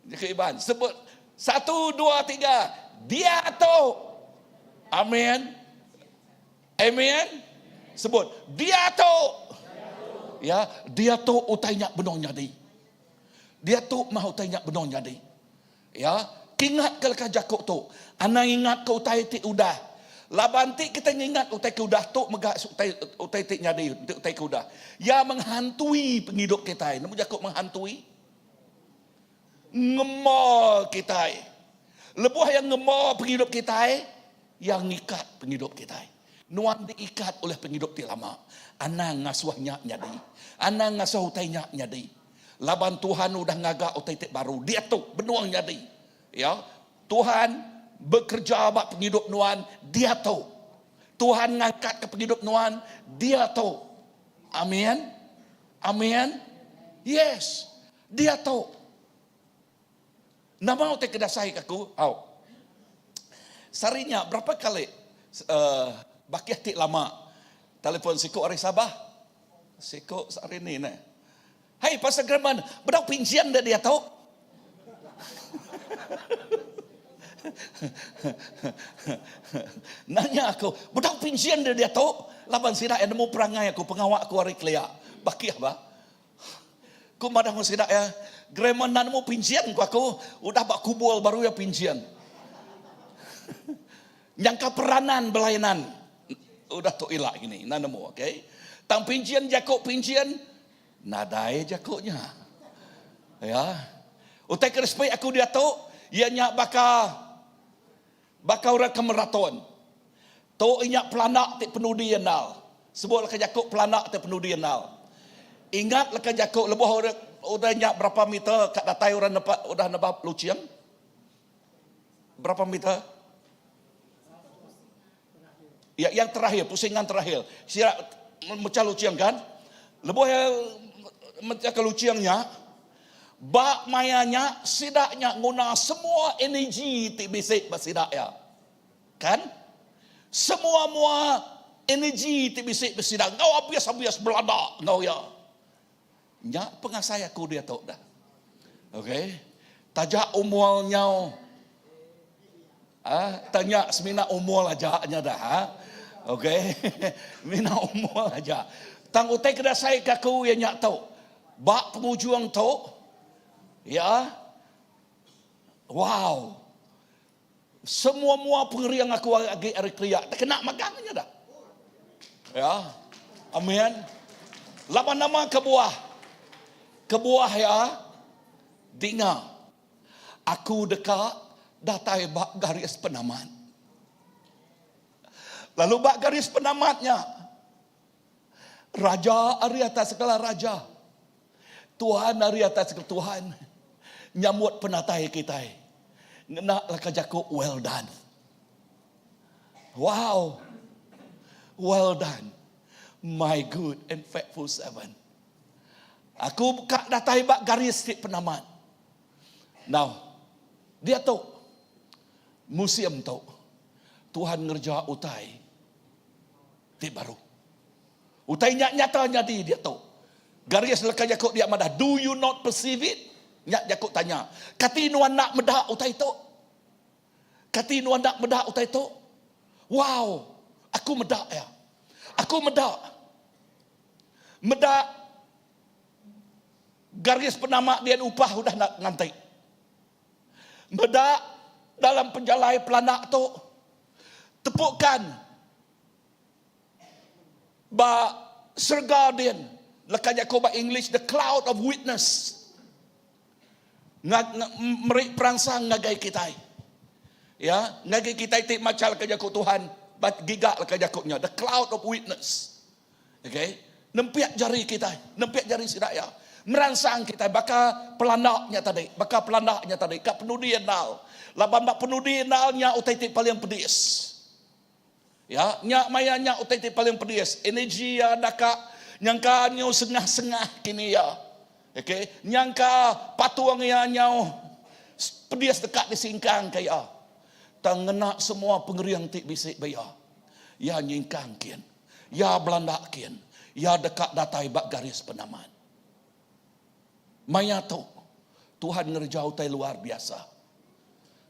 Jaku Iban. Sebut satu, dua, tiga. Diatu. Amin. Amin. Sebut diatu. Ya, diatu utai nya benung nyadi. Diatu mah utai nya benung nyadi. Ya, kingatka leka jaku tu. Anang ingatka utai ti udah. Laban enti kitai ngingat utai ke udah tu mega utai utai ti nyadi enti utai ke udah. Iya menghantui pengidup kitai. Nemu jaku menghantui? Ngema kitai. Lebuh iya ngema pengidup kitai, Iya ngikat pengidup kitai. Nuan diikat ulih pengidup ti lama. Anang ngasuh nya nyadi. Anang ngasuh utai nya nyadi. Laban Tuhan udah ngaga utai ti baru. Diatu benung nyadi. Ya. Tuhan bekereja ba pengidup nuan diatu. Tuhan ngangkatka pengidup nuan diatu. Amin. Amin. Yes. Diatu. Nama utai ke dasai ke aku? Au. Sehari nya berapa kali uh, bakih ti lama telefon siku ari Sabah. Siku sehari ni ne. Hai Pastor German, bedau pincin dia diatu. Nanya aku, bedau pincin dia diatu laban sida yang nemu perangai aku, pengawa aku ari kelia. Bakih ba. Ku madah enggau sida iya, Grammar enda nemu pinchin ku aku, udah ba kubul baru iya pinchin. Nyangka peranan belainan udah tu ila gini, enda nemu okey. Tang pinchin jaku pinchin nadai jaku nya. Ya. Utai ke respect aku diatu iya nya baka Baka orang ke meraton. Tu inya pelanda ti penudi endal. Sebut leka jaku pelanda ti penudi endal. Ingat leka jaku lebuh orang udah nya berapa meter ka datai orang nepa udah nebap luching? Berapa meter? Ya, yang terakhir, pusingan terakhir. Sira mecah luching kan? Lebuh iya mecah ke luching nya, ba maya nya sida nya nguna semua energi ti bisi ba sida iya. Kan? Semua mua energi ti bisi ba sida enggau abis-abis belanda enggau iya. Nya pengasai aku diatu dah. Okey. Taja umur nyau ah tanya semina umur aja nya dah. Ha? Okey. Mina umur aja. Tang utai ke dasai ke aku iya nya tu. Ba pengujung tu ya. Wow. Semua mua pengering aku agi ari kelia tekena magang nya dah. Ya. Amin. Laban nama kebuah? Kebuah ya dinga aku deka datai ba garis penamat. Lalu ba garis penamat nya Raja ari atas segala raja. Tuhan ari atas segala Tuhan. Nyambut penatai kitai. Ngena leka jaku well done. Wow. Well done. My good and faithful servant. Aku ka datai ba garis ti penamat. Now, diatu musim tu Tuhan ngereja utai ti baru. Utai nya nyata nyadi diatu. Garis leka jaku dia madah, Do you not perceive it? Nya jaku tanya. Kati nuan enda meda utai tu? Kati nuan enda meda utai tu? Wow! Aku meda iya. Aku meda. Meda garis penama dian upah udah nganti. Meda dalam pejalai pelanda tu. Tepukan ba serega din leka jaku ba English the cloud of witness meri peransang ngagai kitai ya ngagai kitai ti macha leka jaku Tuhan ba giga leka jaku nya the cloud of witness okay nempiak jari kitai nempiak jari sida ya meransang kitai baka pelanda nya tadi baka pelanda nya tadi ka penudi endal laban ba penudi endal nya utai ti paling pedis Ya, nya maya nya utai ti paling pedis. Energi iya daka nyangka nyau sengah-sengah kini iya. Okey, nyangka patung iya nyau pedis deka disingkangka iya. Tang ngena semua pengering ti bisi ba iya. Iya nyingkang kin. Iya belanda kin. Iya deka datai ba garis penaman. Maya tu, Tuhan ngereja utai luar biasa.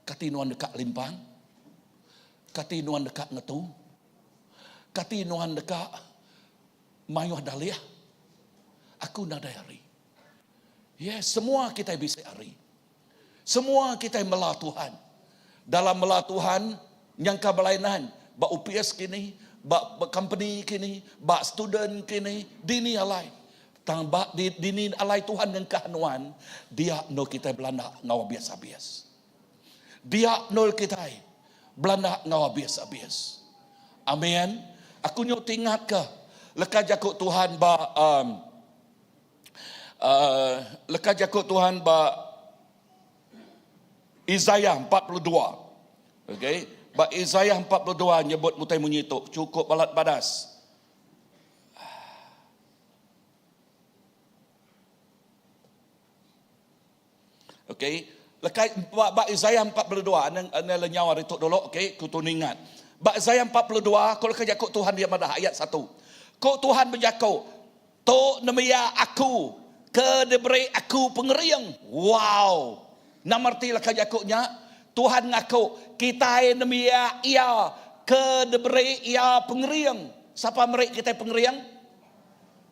Kati nuan deka limpang? Kati nuan deka ngetu? Kati nuan deka mayuh dalih? Aku nadai hari. Yes, semua kitai bisi hari. Semua kitai mela Tuhan. Dalam mela Tuhan, nyangka belainan ba opis kini, ba company kini, ba student kini, dini alai. Tang ba dini alai Tuhan ngengkah nuan, dia endur kitai belanda enggau abis-abis. Dia endur kitai. Belanda enggau abis-abis. Amen. Aku nyau tingatka leka jaku Tuhan ba um, uh, leka jaku Tuhan ba Isaiah 42. Okay. Ba Isaiah 42 nyebut mutai munyi tu cukup balat badas. Okey, lekai ba, ba Isaiah 42 anang anang lenyau hari tu dulu okey, ku tu ningat. Ba Isaiah 42 ko leka jaku Tuhan dia madah ayat 1. Ko Tuhan bejaku, tu nembiak aku ke diberi aku pengering. Wow. Nama reti leka jaku nya? Tuhan ngaku kitai nembiak iya ke diberi iya pengering. Sapa meri kitai pengering?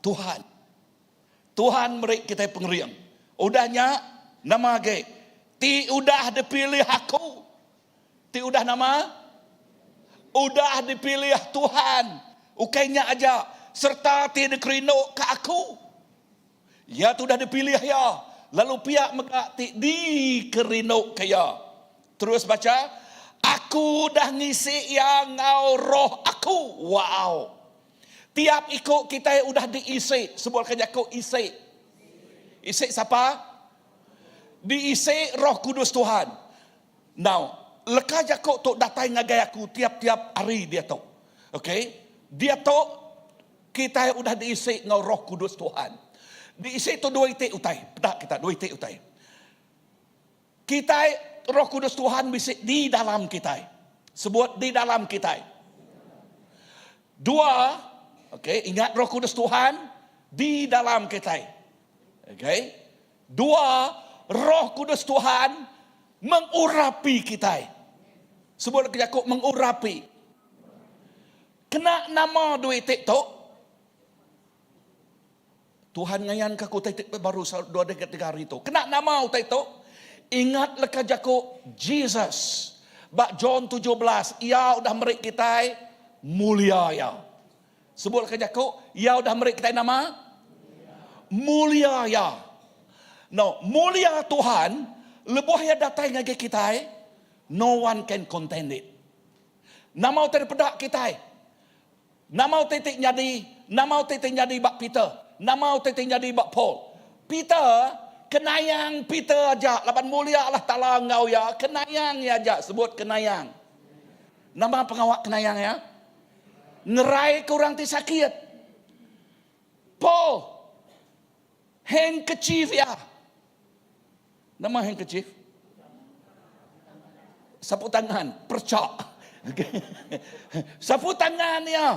Tuhan. Tuhan meri kitai pengering. Udah nya, nama agi? Ti udah dipilih aku. Ti udah nama? Udah dipilih Tuhan. Ukai nya aja, sereta ti dikerinduka aku. Iya ti udah dipilih iya, lalu pia mega ti dikerinduka iya. Terus bacha, Aku udah ngisi iya enggau roh aku. Wow! Tiap iku kitai udah diisi, sebut ke jaku isi. Isi sapa? Diisi Roh Kudus Tuhan. Now, leka jaku tu datai ngagai aku tiap-tiap hari diatu. Okay? Diatu kitai udah diisi enggau Roh Kudus Tuhan. Diisi tu dua iti utai. Peda kita dua iti utai. Kitai, Roh Kudus Tuhan bisi di dalam kitai. Sebut di dalam kitai. Dua, okey, ingat Roh Kudus Tuhan di dalam kitai. Okey. Dua, Roh Kudus Tuhan mengurapi kitai. Sebut ke jaku mengurapi. Kena nama duit tu? Tuhan ngayanka aku utai ti baru dua tiga hari tu. Kena nama utai tu? Ingat leka jaku Jesus ba John 17, iya udah meri kitai mulia iya. Sebut leka jaku, iya udah meri kitai nama? Mulia iya. No, mulia Tuhan lebuh iya datai ngagai kitai, no one can contain it. Nama utai dipeda kitai? Nama utai ti nyadi? Nama utai ti nyadi ba Peter? Nama utai ti nyadi ba Paul? Peter kenayang Peter aja laban mulia Allah Taala enggau iya, kenayang iya aja sebut kenayang. Nama pengawa kenayang iya? Ngeraika orang ti sakit. Paul handkerchief iya. Nama handkerchief? Sapu tangan, percak. Sapu tangan iya.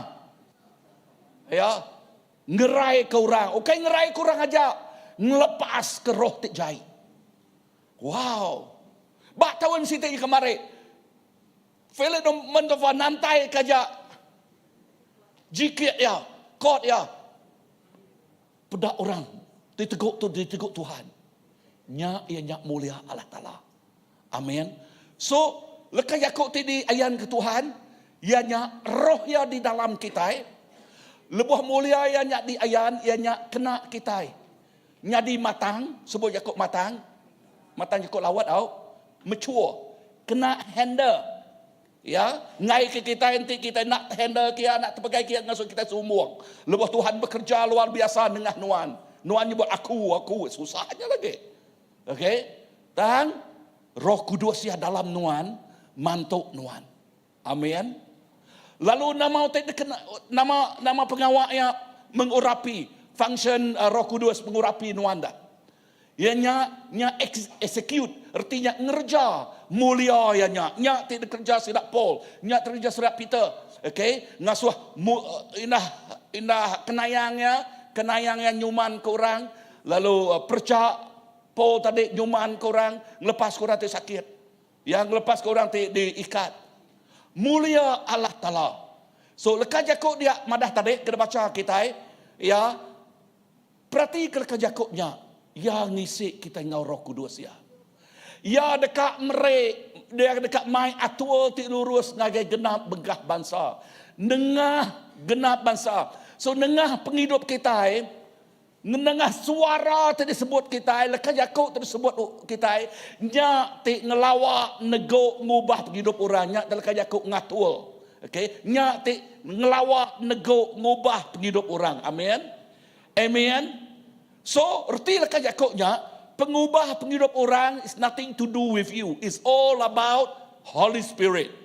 Ya, ngerai ke orang. Ukai ngerai ke orang aja, ngelepas ke roh ti jai. Wow. Ba taun siti kemari, Philip Mendova nantai ke aja jikit iya, kot iya. Peda orang ti tegu tu ditegu Tuhan. Nya iya nya mulia Allah Taala. Amin. So, leka jaku ti diayanka Tuhan, iya nya roh iya di dalam kitai. Lebuh mulia iya nya diayan, iya nya kena kitai. Nyadi matang, sebut jaku matang. Matang jaku lawat au. Mature. Kena handle. Ya, enggai ke kitai enti kitai enda tehandle ke iya, enda tepegai ke iya ngasuh kitai sumbung. Lebuh Tuhan bekerja luar biasa nengah nuan, nuan nyebut aku, aku, susah nya lagi. Okey. Tang Roh Kudus iya dalam nuan mantu nuan. Amin. Lalu nama utai dikena nama nama pengawa iya mengurapi function uh, Roh Kudus mengurapi nuan dah. Iya nya nya execute reti nya ngereja mulia iya nya. Nya ti dikereja sida Paul, nya ti dikereja sida Peter. Okey, ngasuh indah indah kenayang iya, kenayang iya nyuman ke orang lalu perecha Paul tadi nyuman ke orang, ngelepas ke orang ti sakit. Iya ngelepas ke orang ti diikat. Mulia Allah Taala. So leka jaku dia madah tadi kena bacha kitai, iya Peratika leka jaku nya, Iya ngisi kitai enggau Roh Kudus Iya. Iya deka meri, Iya deka mai atur ti lurus ngagai genap bengkah bansa. Nengah genap bansa. So nengah pengidup kitai, Nengah suara ti disebut kitai, leka jaku ti disebut kitai, nya ti ngelawa negu ngubah pengidup orang nya ti leka jaku ngatul. Okay, nya ti ngelawa negu ngubah pengidup orang. Amen. Amen. So, reti leka jaku nya, pengubah pengidup orang is nothing to do with you. It's all about Holy Spirit.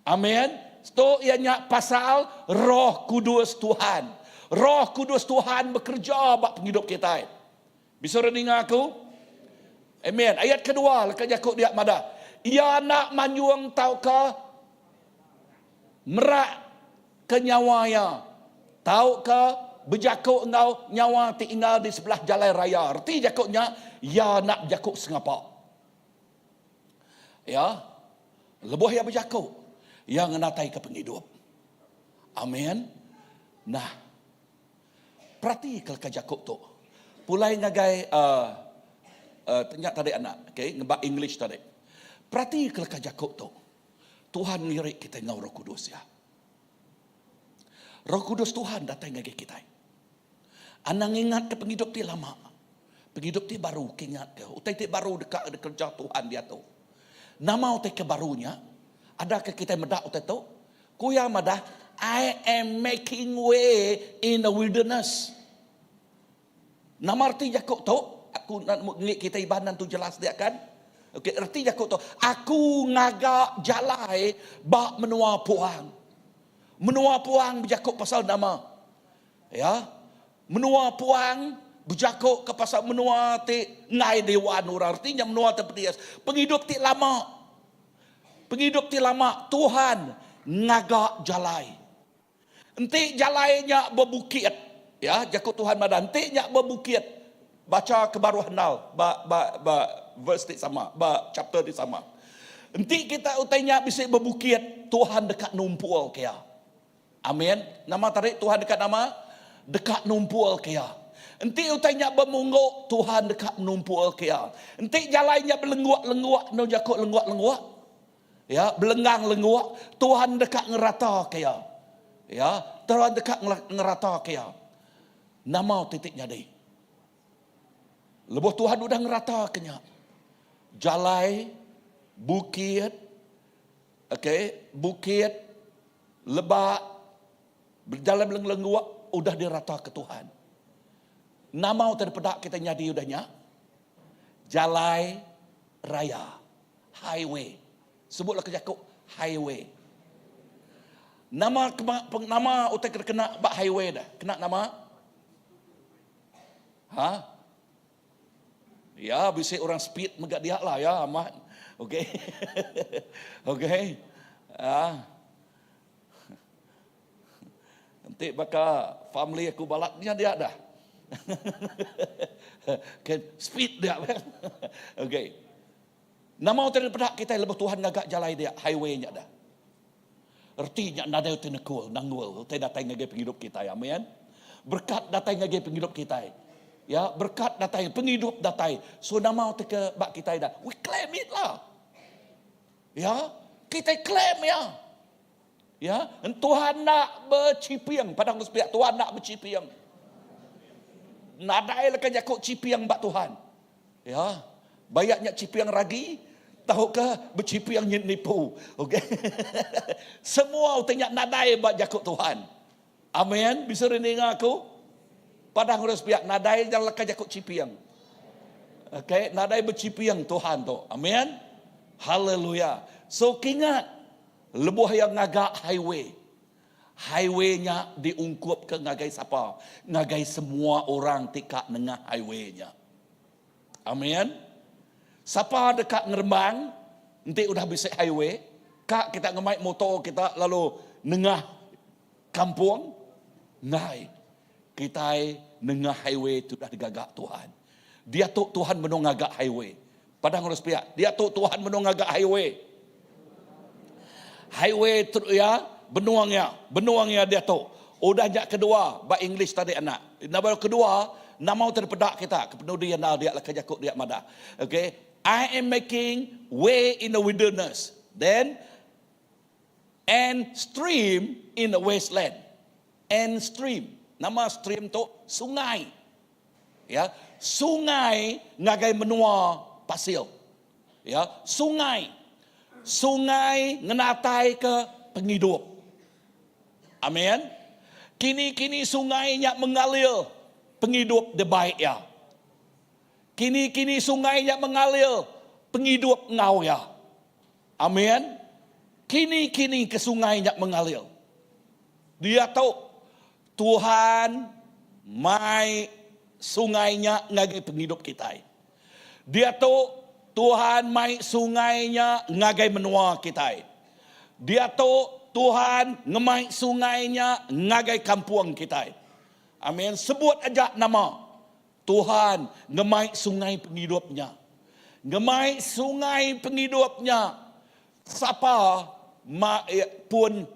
Amen. Tu iya nya pasal Roh Kudus Tuhan. Roh Kudus Tuhan bekereja ba pengidup kitai. Bisa orang ninga aku? Amen. Ayat kedua leka jaku dia madah, iya enda manjung tauka merak ke nyawa iya tauka bejaku enggau nyawa ti inggar di sebelah jalai raya. Reti jaku nya, iya enda bejaku sengapa. Ya. Lebuh iya bejaku, iya ngenataika pengidup. Amin. Nah, peratika leka jaku tu. Pulai ngagai uh, uh, nya tadi anak, okay, ngebak English tadi. Peratika leka jaku tu. Tuhan ngirik kita enggau Roh Kudus ya. Roh Kudus Tuhan datai ngagai kita. Anang ingat ke pengidup ti lama. Pengidup ti baru ke ingat ke. Utai ti baru deka dikereja Tuhan diatu. Nama utai ke baru nya? Ada ke kitai meda utai tu? Ku iya madah, I am making way in the wilderness. Nama reti jaku tu? Aku nak ngi kitai Iban nentu jelas dia kan. Okey, reti jaku tu, aku ngaga jalai ba menua puang. Menua puang bejaku pasal nama? Ya. Menua puang bejaku ke pasal menua ti enggai diwan orang. Reti nya menua ti pedis. Pengidup ti lama. Pengidup ti lama Tuhan ngaga jalai. Enti jalai nya bebukit, ya, jaku Tuhan madah enti nya bebukit, bacha ke baruh endal ba ba ba verse ti sama, ba chapter ti sama. Enti kita utai nya bisi bebukit, Tuhan deka numpul ke iya. Amin. Nama tadi Tuhan deka nama? Deka numpul ke iya. Enti utai nya bemunggu, Tuhan deka numpul ke iya. Enti jalai nya belengguk-lengguk, enu jaku lengguk-lengguk? Ya, belenggang-lengguk, Tuhan deka ngerata ke iya. Ya, Tuhan deka ngerata ke iya. Nama utai ti nyadi? Lebuh Tuhan udah ngerata ke nya, jalai, bukit, okay, bukit, Lebak, bejalai belenggu-lengguk udah dirata ke Tuhan. Nama utai dipeda kita nyadi udah nya? Jalai raya, highway. Sebutlah ke jaku highway. Nama nama utai ke kena ba highway dah? Kena nama? Ha? Ya, bisi orang speed mega dia lah ya, amat. Okey. Okey. Ah. Enti baka family aku balat nya dia dah. Kan speed dia. Okey. Nama utai dipeda kitai lebuh Tuhan ngaga jalai dia, highway nya dah. Reti nya nadai utai nekul, nanggul utai datai ngagai pengidup kitai. Amen. Berkat datai ngagai pengidup kitai. Ya, berkat datai, pengidup datai. So nama utai ke ba kitai dah. We claim it lah. Ya, kitai claim ya. Ya, Tuhan nak berciping, padang sepiak Tuhan nak berciping. Nadai leka jaku ciping ba Tuhan. Ya. Bayak nya ciping ragi tauka bechiping nyin nipu. Okey. Semua utai nya nadai ba jaku Tuhan. Amen. Bisa ninga aku? Padah ngurus piak nadai jalan leka jaku ciping. Okey, nadai bechiping Tuhan tu. Amen. Haleluya. So kingat lebuh yang ngaga highway. Highway nya diungkupka ngagai sapa? Ngagai semua orang ti ka nengah highway nya. Amin. Sapa deka ngerembang enti udah bisi highway, ka kita ngemai motor kita lalu nengah kampung? Enggai. Kitai nengah highway ti udah digaga Tuhan. Diatu Tuhan benung ngaga highway. Padang urus piak. Diatu Tuhan benung ngaga highway. Highway tu ya, benung ya, benung ya diatu. Udah nya kedua ba English tadi anak. Nama kedua, nama utai dipeda kita ke penudi enda dia leka jaku dia madah. Okay, I am making way in the wilderness. Then and stream in the wasteland. And stream. Nama stream tu sungai. Ya, sungai ngagai menua pasir. Ya, sungai. Sungai ngenataika pengidup. Amin. Kini-kini sungai nya mengalir pengidup dibai iya. Kini-kini sungai nya mengalir pengidup enggau iya. Amin. Kini-kini ke sungai nya mengalir. Diatu Tuhan mai sungai nya ngagai pengidup kitai. Diatu Tuhan mai sungai nya ngagai menua kitai. Diatu Tuhan ngemai sungai nya ngagai kampung kitai. Amin. Sebut aja nama Tuhan ngemai sungai pengidup nya. Ngemai sungai pengidup nya. Sapa ma pun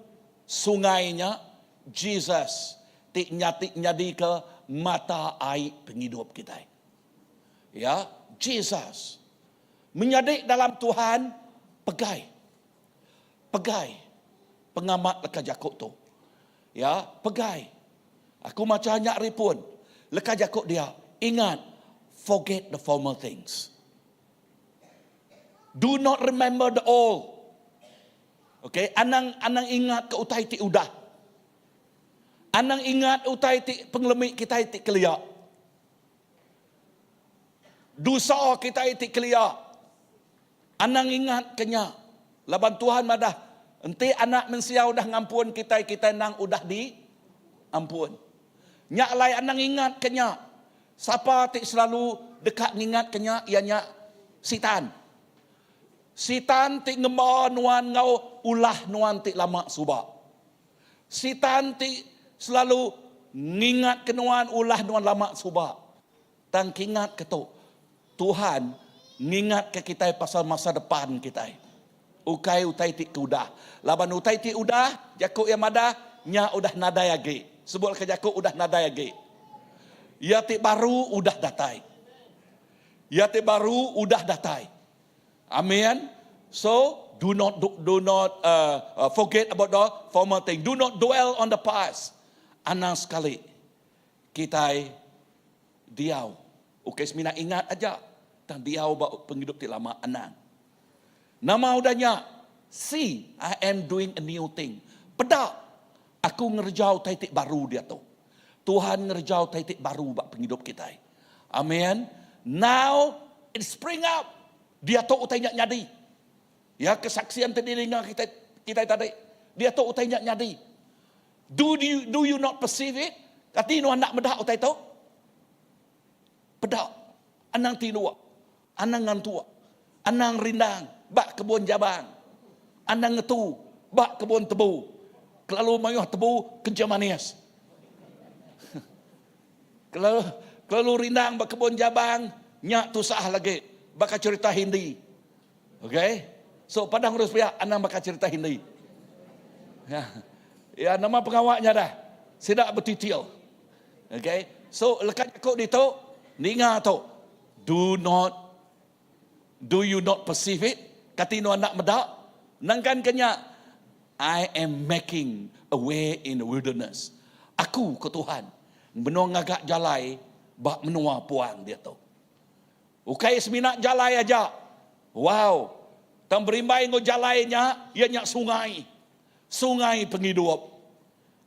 sungai nya? Jesus ti nyati nyadika mata ai pengidup kitai. Ya, Jesus. Menyadi dalam Tuhan pegai. Pegai pengamat leka jaku tu. Ya, pegai. Aku macha nya ari pun leka jaku dia, ingat, forget the former things. Do not remember the old. Okay, anang anang ingat ke utai ti udah. Anang ingat utai ti pengelemi kitai ti kelia. Dosa kitai ti kelia. Anang ingat ke nya. Laban Tuhan madah, enti Anak Mensia udah ngampun kitai, kitai endang udah di ampun. Nya alai anang ingat ke nya. Sapa ti selalu deka ngingat ke nya, iya nya Sitan. Sitan ti ngemba nuan enggau ulah nuan ti lama suba. Sitan ti selalu ngingatka nuan ulah nuan lama suba. Tang kingatka tu, Tuhan ngingatka kitai pasal masa depan kitai. Ukai utai ti ke udah. Laban utai ti udah, jaku iya madah, nya udah nadai agi. Sebutka jaku udah nadai agi. Iya ti baru udah datai. Iya ti baru udah datai. Amen. So, do not do, do not uh, uh, forget about the former thing. Do not dwell on the past. Anang sekali kitai diau. Ukai semina ingat aja tang diau ba pengidup ti lama anang. Nama udah nya? See, I am doing a new thing. Peda, aku ngereja utai ti baru diatu. Tuhan ngereja utai ti baru ba pengidup kitai. Amen. Now it spring up. Diatu utai nya nyadi. Ya kesaksian ti dilinga kitai kitai tadi. Diatu utai nya nyadi. Do you do you not perceive it? Kati nuan enda meda utai tu? Peda. Anang tinduk. Anang ngantuk. Anang rindang ba kebun jabang. Anang ngetu ba kebun tebu. Kelalu mayuh tebu kencing manis. Kelalu, kelalu rindang ba kebun jabang nya tusah lagi baka cerita Hindi. Okay? So padang urus pia anang baka cerita Hindi. Ya. Ya nama pengawa nya dah. Sida betitil. Okay? So leka jaku ditu ninga tu. Do not do you not perceive it? Kati nuan enda meda? Nangkan ke nya I am making a way in the wilderness. Aku ke Tuhan benung ngaga jalai ba menua puang diatu. Ukai semina jalai aja. Wow. Tang berimbai enggau jalai nya, iya nya sungai. Sungai pengidup.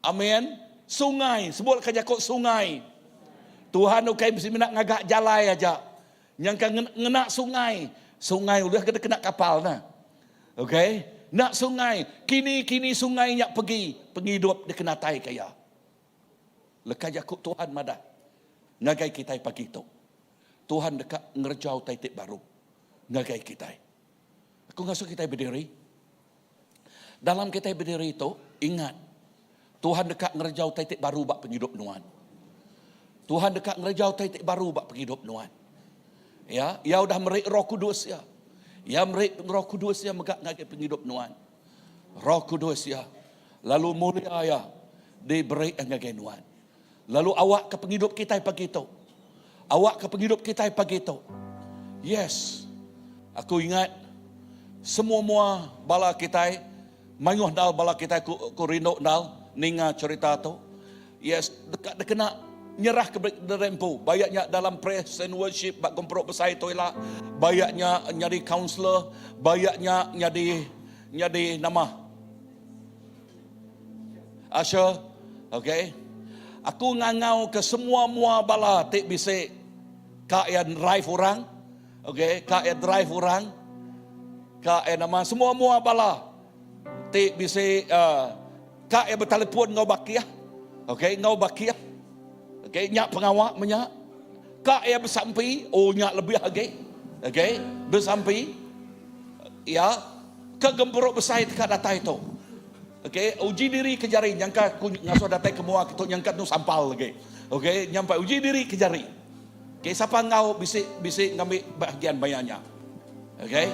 Amen. Sungai, sebut ka jaku sungai. Tuhan ukai semina ngaga jalai aja. Nyangka ngena sungai. Sungai ulih ke kena kapal nah. Okay? Nak sungai, kini-kini sungai nya pergi, pengidup dikenatai ka iya. Leka jaku Tuhan madah ngagai kitai pagi tu. Tuhan deka ngereja utai ti baru ngagai kitai. Aku ngasuh kitai berdiri. Dalam kitai bediri tu, ingat, Tuhan deka ngereja utai ti baru ba pengidup nuan. Tuhan deka ngereja utai ti baru ba pengidup nuan. Ya, Iya udah meri Roh Kudus Iya. Iya meri Roh Kudus Iya mega ngagai pengidup nuan. Roh Kudus Iya lalu mulia Iya diberi ngagai nuan. Lalu awakka pengidup kitai pagi tu. Awakka pengidup kitai pagi tu. Yes. Aku ingat semua-mua bala kitai mayuh ndal bala kitai ku, ku rindu ndal ninga cerita tu. Yes, deka dikena. Nyerah ke diri empu. Bayak nya dalam praise and worship ba gempuru besai tu ila. Bayak nya nyadi counselor, bayak nya nyadi nyadi nama? Usher. Okay. Aku ngangau ke semua mua bala ti bisi ka iya drive orang. Okay, ka iya drive orang. Ka iya nama semua mua bala ti bisi uh, Ka iya betalipun enggau bakih. Okey, enggau bakih. Okey, nya pengawa menya. Ka iya besampi, oh nya lebih agi. Okey, besampi. Ya, ke gempuru besai teka datai tu. Okey, uji diri ke jari nyangka aku ngasuh datai ke mua kitu nyangka nu sampal agi. Okey, nyampai uji diri ke jari. Okey, sapa enggau bisi bisi ngambi bahagian maya nya. Okey.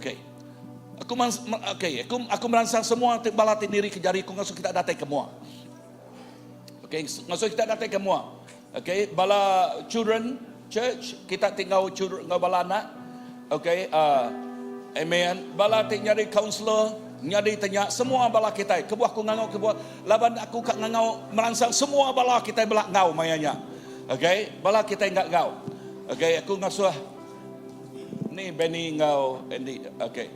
Okey. Aku mans, okey, aku aku meransang semua ti bala ti niri ke jari aku ngasuh kita datai ke mua. Okey, ngasuh kita datai ke mua. Okey, bala children church kita ti enggau children enggau bala anak. Okey, uh, amen. Bala ti nyadi counselor, nyadi tanya semua bala kitai. Kebuah aku ngangau kebuah laban aku ka ngangau meransang semua bala kitai bela enggau maya nya. Okey, bala kitai enggau enggau. Okey, aku ngasuh Ni Benny enggau Andy. Okey.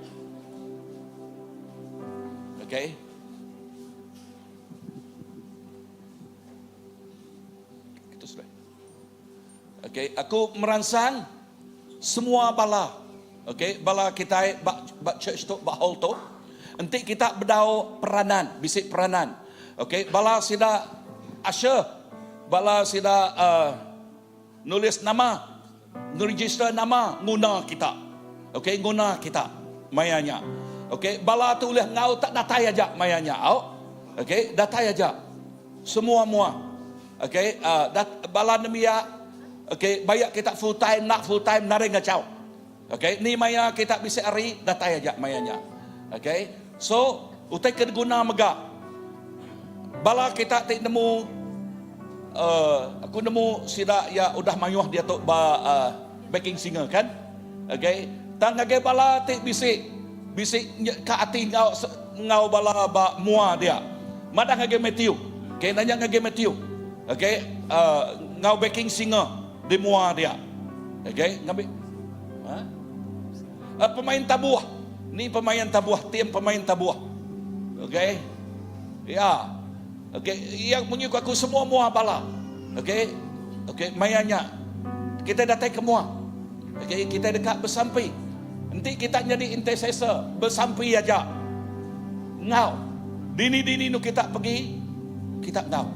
Okey. Itu sudah. Okey, aku meransang semua bala. Okey, bala kita ba, ba church tu, ba hall tu. Enti kita bedau peranan, bisi peranan. Okey, bala sida usher, bala sida uh, Nulis nama, ngeregister nama nguna kita. Ok, nguna kita maya nya. Ok, bala tu ulih enggau tak datai aja maya nya au. Ok, datai aja. Semua mua. Ok, uh, dat, bala nembiak, ok, bayak kita full time, nak full time, nadai ngachau. Ok, ni maya kita bisi hari, datai aja maya nya. Ok, so, utai ke diguna mega, bala kita ti nemu, uh, aku nemu sida ya udah mayuh diatu ba uh, backing singer kan? Ok, tang ngagai bala ti bisi, bisi ka ati enggau, enggau bala ba mua dia. Madah ngagai Matthew, ok, nanya ngagai Matthew, ok, uh, enggau backing singer di mua dia. Okey, ngambi. Ha? Uh, pemain tabuh. Ni pemain tabuh, tim pemain tabuh. Okey. Ya. Okey, yang munyi ku aku semua mua bala. Okey. Okey, maya nya kita datai ke mua. Okey, kita dekat bersampi. Enti kita jadi intercessor, bersampi aja. Ngau. Dini-dini nu kita pergi, kita ngau.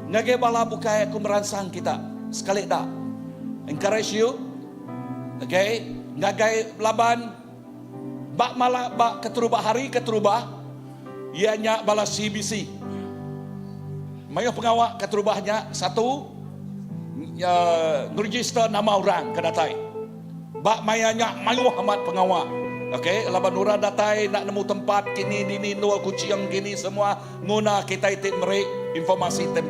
Ngagai bala bukai aku meransang kita sekali da. Encourage you. Okay, ngagai laban ba mala ba keterubah hari keterubah iya nya bala CBC. Mayuh pengawa keterubah nya satu uh, ngeregister nama orang ke datai. Ba maya nya mayuh amat pengawa. Okay, laban orang datai nak nemu tempat kini dini endur kuching kini semua nguna kitai ti meri informasi ti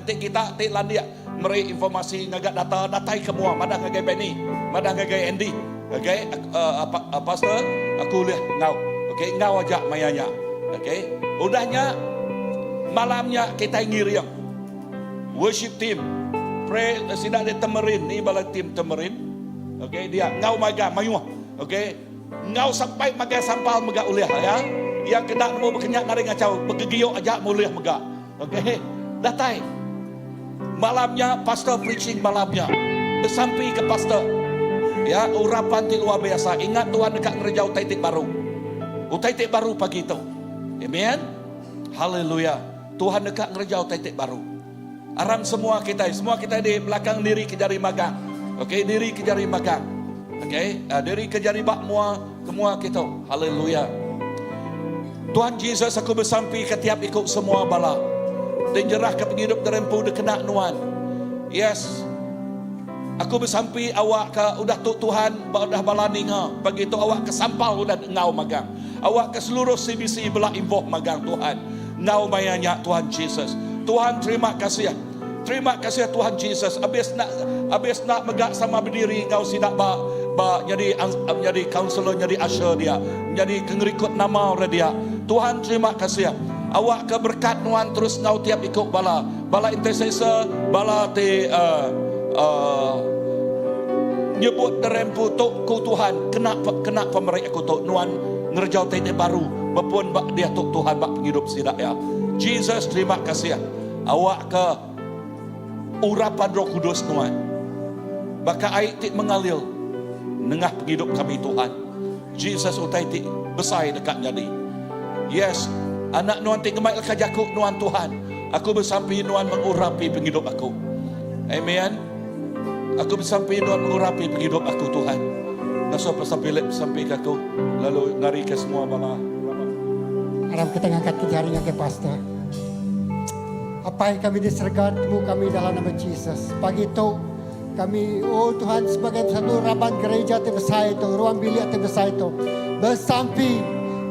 ti kita ti landik meri informasi ngaga data datai ke mua madah ngagai Benny madah ngagai Andy okay uh, uh, pastor aku ulih enggau okay enggau aja maya nya okay udah nya malam nya kitai ngiring worship team pray sida di temerin ni bala team temerin okay dia enggau maga mayuh okay enggau sampai magai sampal mega ulih ya yang kena nemu bekenyak nari ngacau begegiok aja mulih mega okay datai malamnya pastor preaching malamnya besampi ke pastor ya urapan ti luar biasa ingat Tuhan dekat ngereja utai ti baru utai ti baru pagi tu amen haleluya Tuhan deka ngereja utai ti baru. Aram semua kitai, semua kitai di belakang diri ke jari magang. Okey, diri ke jari magang. Okey, uh, diri ke jari bak mua ke mua kita. Haleluya. Tuhan Jesus aku besampi ke tiap ikut semua bala. Dan jerah ke penghidup derempu dikena nuan. Yes. Aku besampi awak ke udah tu Tuhan udah bala ninga. Pagi tu awak ke sampal udah ngau magang. Awak ke seluruh CBC bela involve magang Tuhan. Ngau maya nya Tuhan Jesus. Tuhan terima kasih. Terima kasih Tuhan Jesus. Habis nak habis nak megak sama berdiri ngau sidak ba ba jadi jadi counselor jadi usher dia. Jadi kengerikut nama orang dia. Tuhan terima kasih. Awakka berekat Nuan terus enggau tiap iku bala, bala intercessor, bala ti uh, uh, nyebut derempu tu ku Tuhan kena kena pemeri aku tu Nuan ngereja utai ti baru bepun ba diatu Tuhan ba pengidup sida iya. Jesus terima kasih. Awakka urapan Roh Kudus Nuan baka ai ti mengalir nengah pengidup kami Tuhan. Jesus utai ti besai deka nyadi. Yes, anak Nuan ti ngemai leka jaku Nuan Tuhan. Aku besampi Nuan mengurapi pengidup aku. Amen. Aku besampi Nuan mengurapi pengidup aku Tuhan. Ngasuh Pastor Philip besampi ke aku lalu ngarika semua bala raban. Aram kita ngangkat ke jari ngagai pastor. Apai kami di serega temu kami dalam nama Jesus. Pagi tu Kami, oh Tuhan, sebagai satu raban gereja ti besai tu, ruang bilik ti besai tu, besampi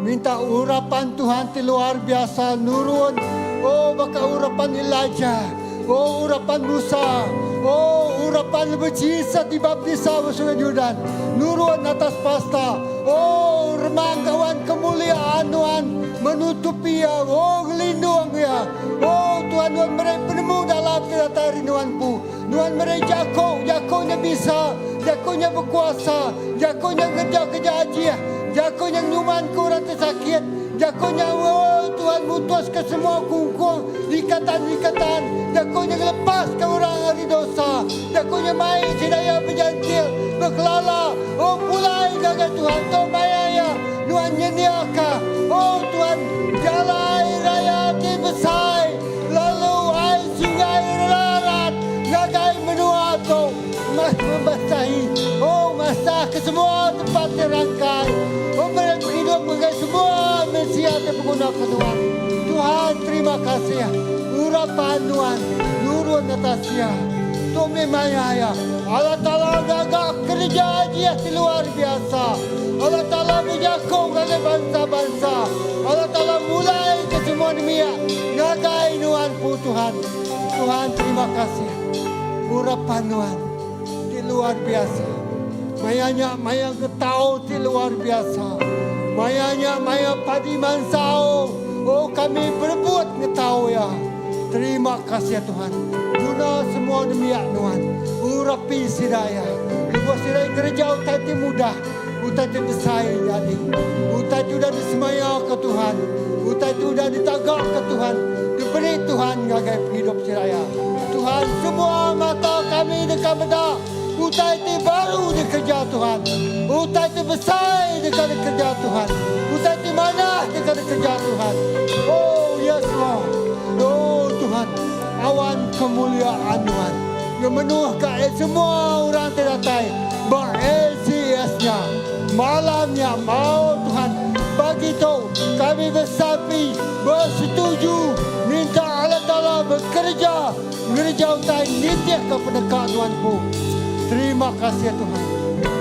minta urapan Tuhan ti luar biasa nurun, oh baka urapan Elijah, oh urapan Musa, oh urapan lebuh Jesus dibaptisa ba Sungai Jordan, nurun atas pasta, oh remang awan kemuliaan Nuan menutupi iya, oh ngelindung iya, oh Tuhan Nuan meri penemu dalam ti datai ari Nuan empu. Nuan meri jaku, jaku nya bisa, jaku nya bekuasa, jaku nya ngereja kereja ajih, jaku nya nyumanka orang ti sakit, jaku nya oh Tuhan mutuska semua kungkung ikatan-ikatan, jaku nya ngelepaska orang ari dosa, jaku nya mai sida iya bejantil, bekelala, oh pulai ngagai Tuhan tu maya iya Nuan nyendiaka, oh Tuhan jalai raya ti besai. Lalu ai sungai rarat ngagai menua tu mas membasahi oh masah ke semua tempat ti rangkai oh meri pengidup ngagai semua mensia ti beguna ke nuan. Tuhan terima kasih urapan nuan nurun atas iya. Tu mih maya iya Allah Taala ngaga kereja ajih ti luar biasa. Allah Taala bejaku ngagai bansa-bansa. Allah Taala mulai ke semua nembiak ngagai Nuan pu Tuhan. Tuhan terima kasih urapan Nuan ti luar biasa. Maya nya maya ngetau ti luar biasa. Maya nya maya padi mansau. Oh kami berebut ngetau iya. Terima kasih Tuhan. Guna semua nembiak Nuan. Urapi sida iya. Lebuh sida ngereja utai ti mudah, utai ti besai nyadi. Utai ti udah disemayaka Tuhan, utai ti udah ditagaka Tuhan, diberi Tuhan ngagai pengidup sida iya. Tuhan, semua mata kami deka meda utai ti baru dikereja Tuhan. Utai ti besai deka dikereja Tuhan. Utai ti manah deka dikereja Tuhan. Oh, yes Lord. Oh Tuhan, awan kemuliaan Nuan ngemenuhka semua orang ti datai ba LCS nya malam nya. Mau Tuhan, pagi tu kami besampi, besetuju minta Allah Taala bekereja ngereja utai nitihka peneka Nuan empu. Terima kasih Tuhan.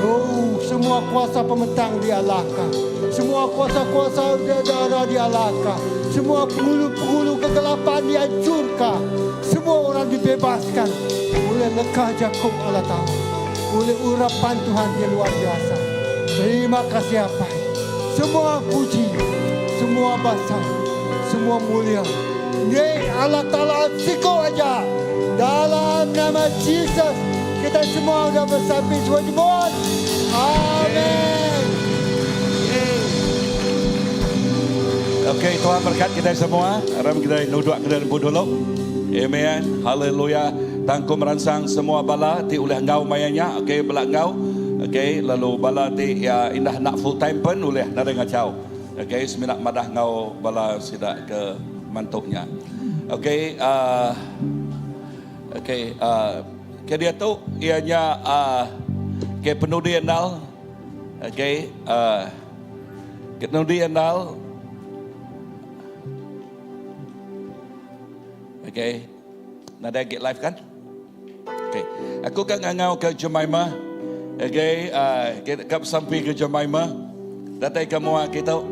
Oh, semua kuasa pemetang dialahka. Semua kuasa-kuasa udara dialahka. Semua pengulu-pengulu kegelapan dianchurka. Semua orang dibebaskan oleh leka jaku Allah Taala. Oleh urapan Tuhan ti luar biasa. Terima kasih Apai. Semua puji, semua basa, semua mulia enggai Allah Taala siku aja. Dalam nama Jesus kitai semua udah besampi semua jemut. Amen. Okey, Tuhan berkat kita semua. Aram kita nuduk ke dalam dulu. Amen. Haleluya. Tangku meransang semua bala ti ulih enggau maya nya. Okey, bala enggau. Okey, lalu bala ti ya indah nak full time pun ulih nadai ngachau. Okey, semina madah enggau bala sida ke mantu nya. Okey, uh, okey, uh, ke diatu iya nya uh, ke penudi andal. Okey, uh, ke penudi andal. Okey. Nadai agi live kan? Okey. Aku ka ngangau ke Jemima. Okey, uh, ka besampi ke Jemima. Datai ke mua kita.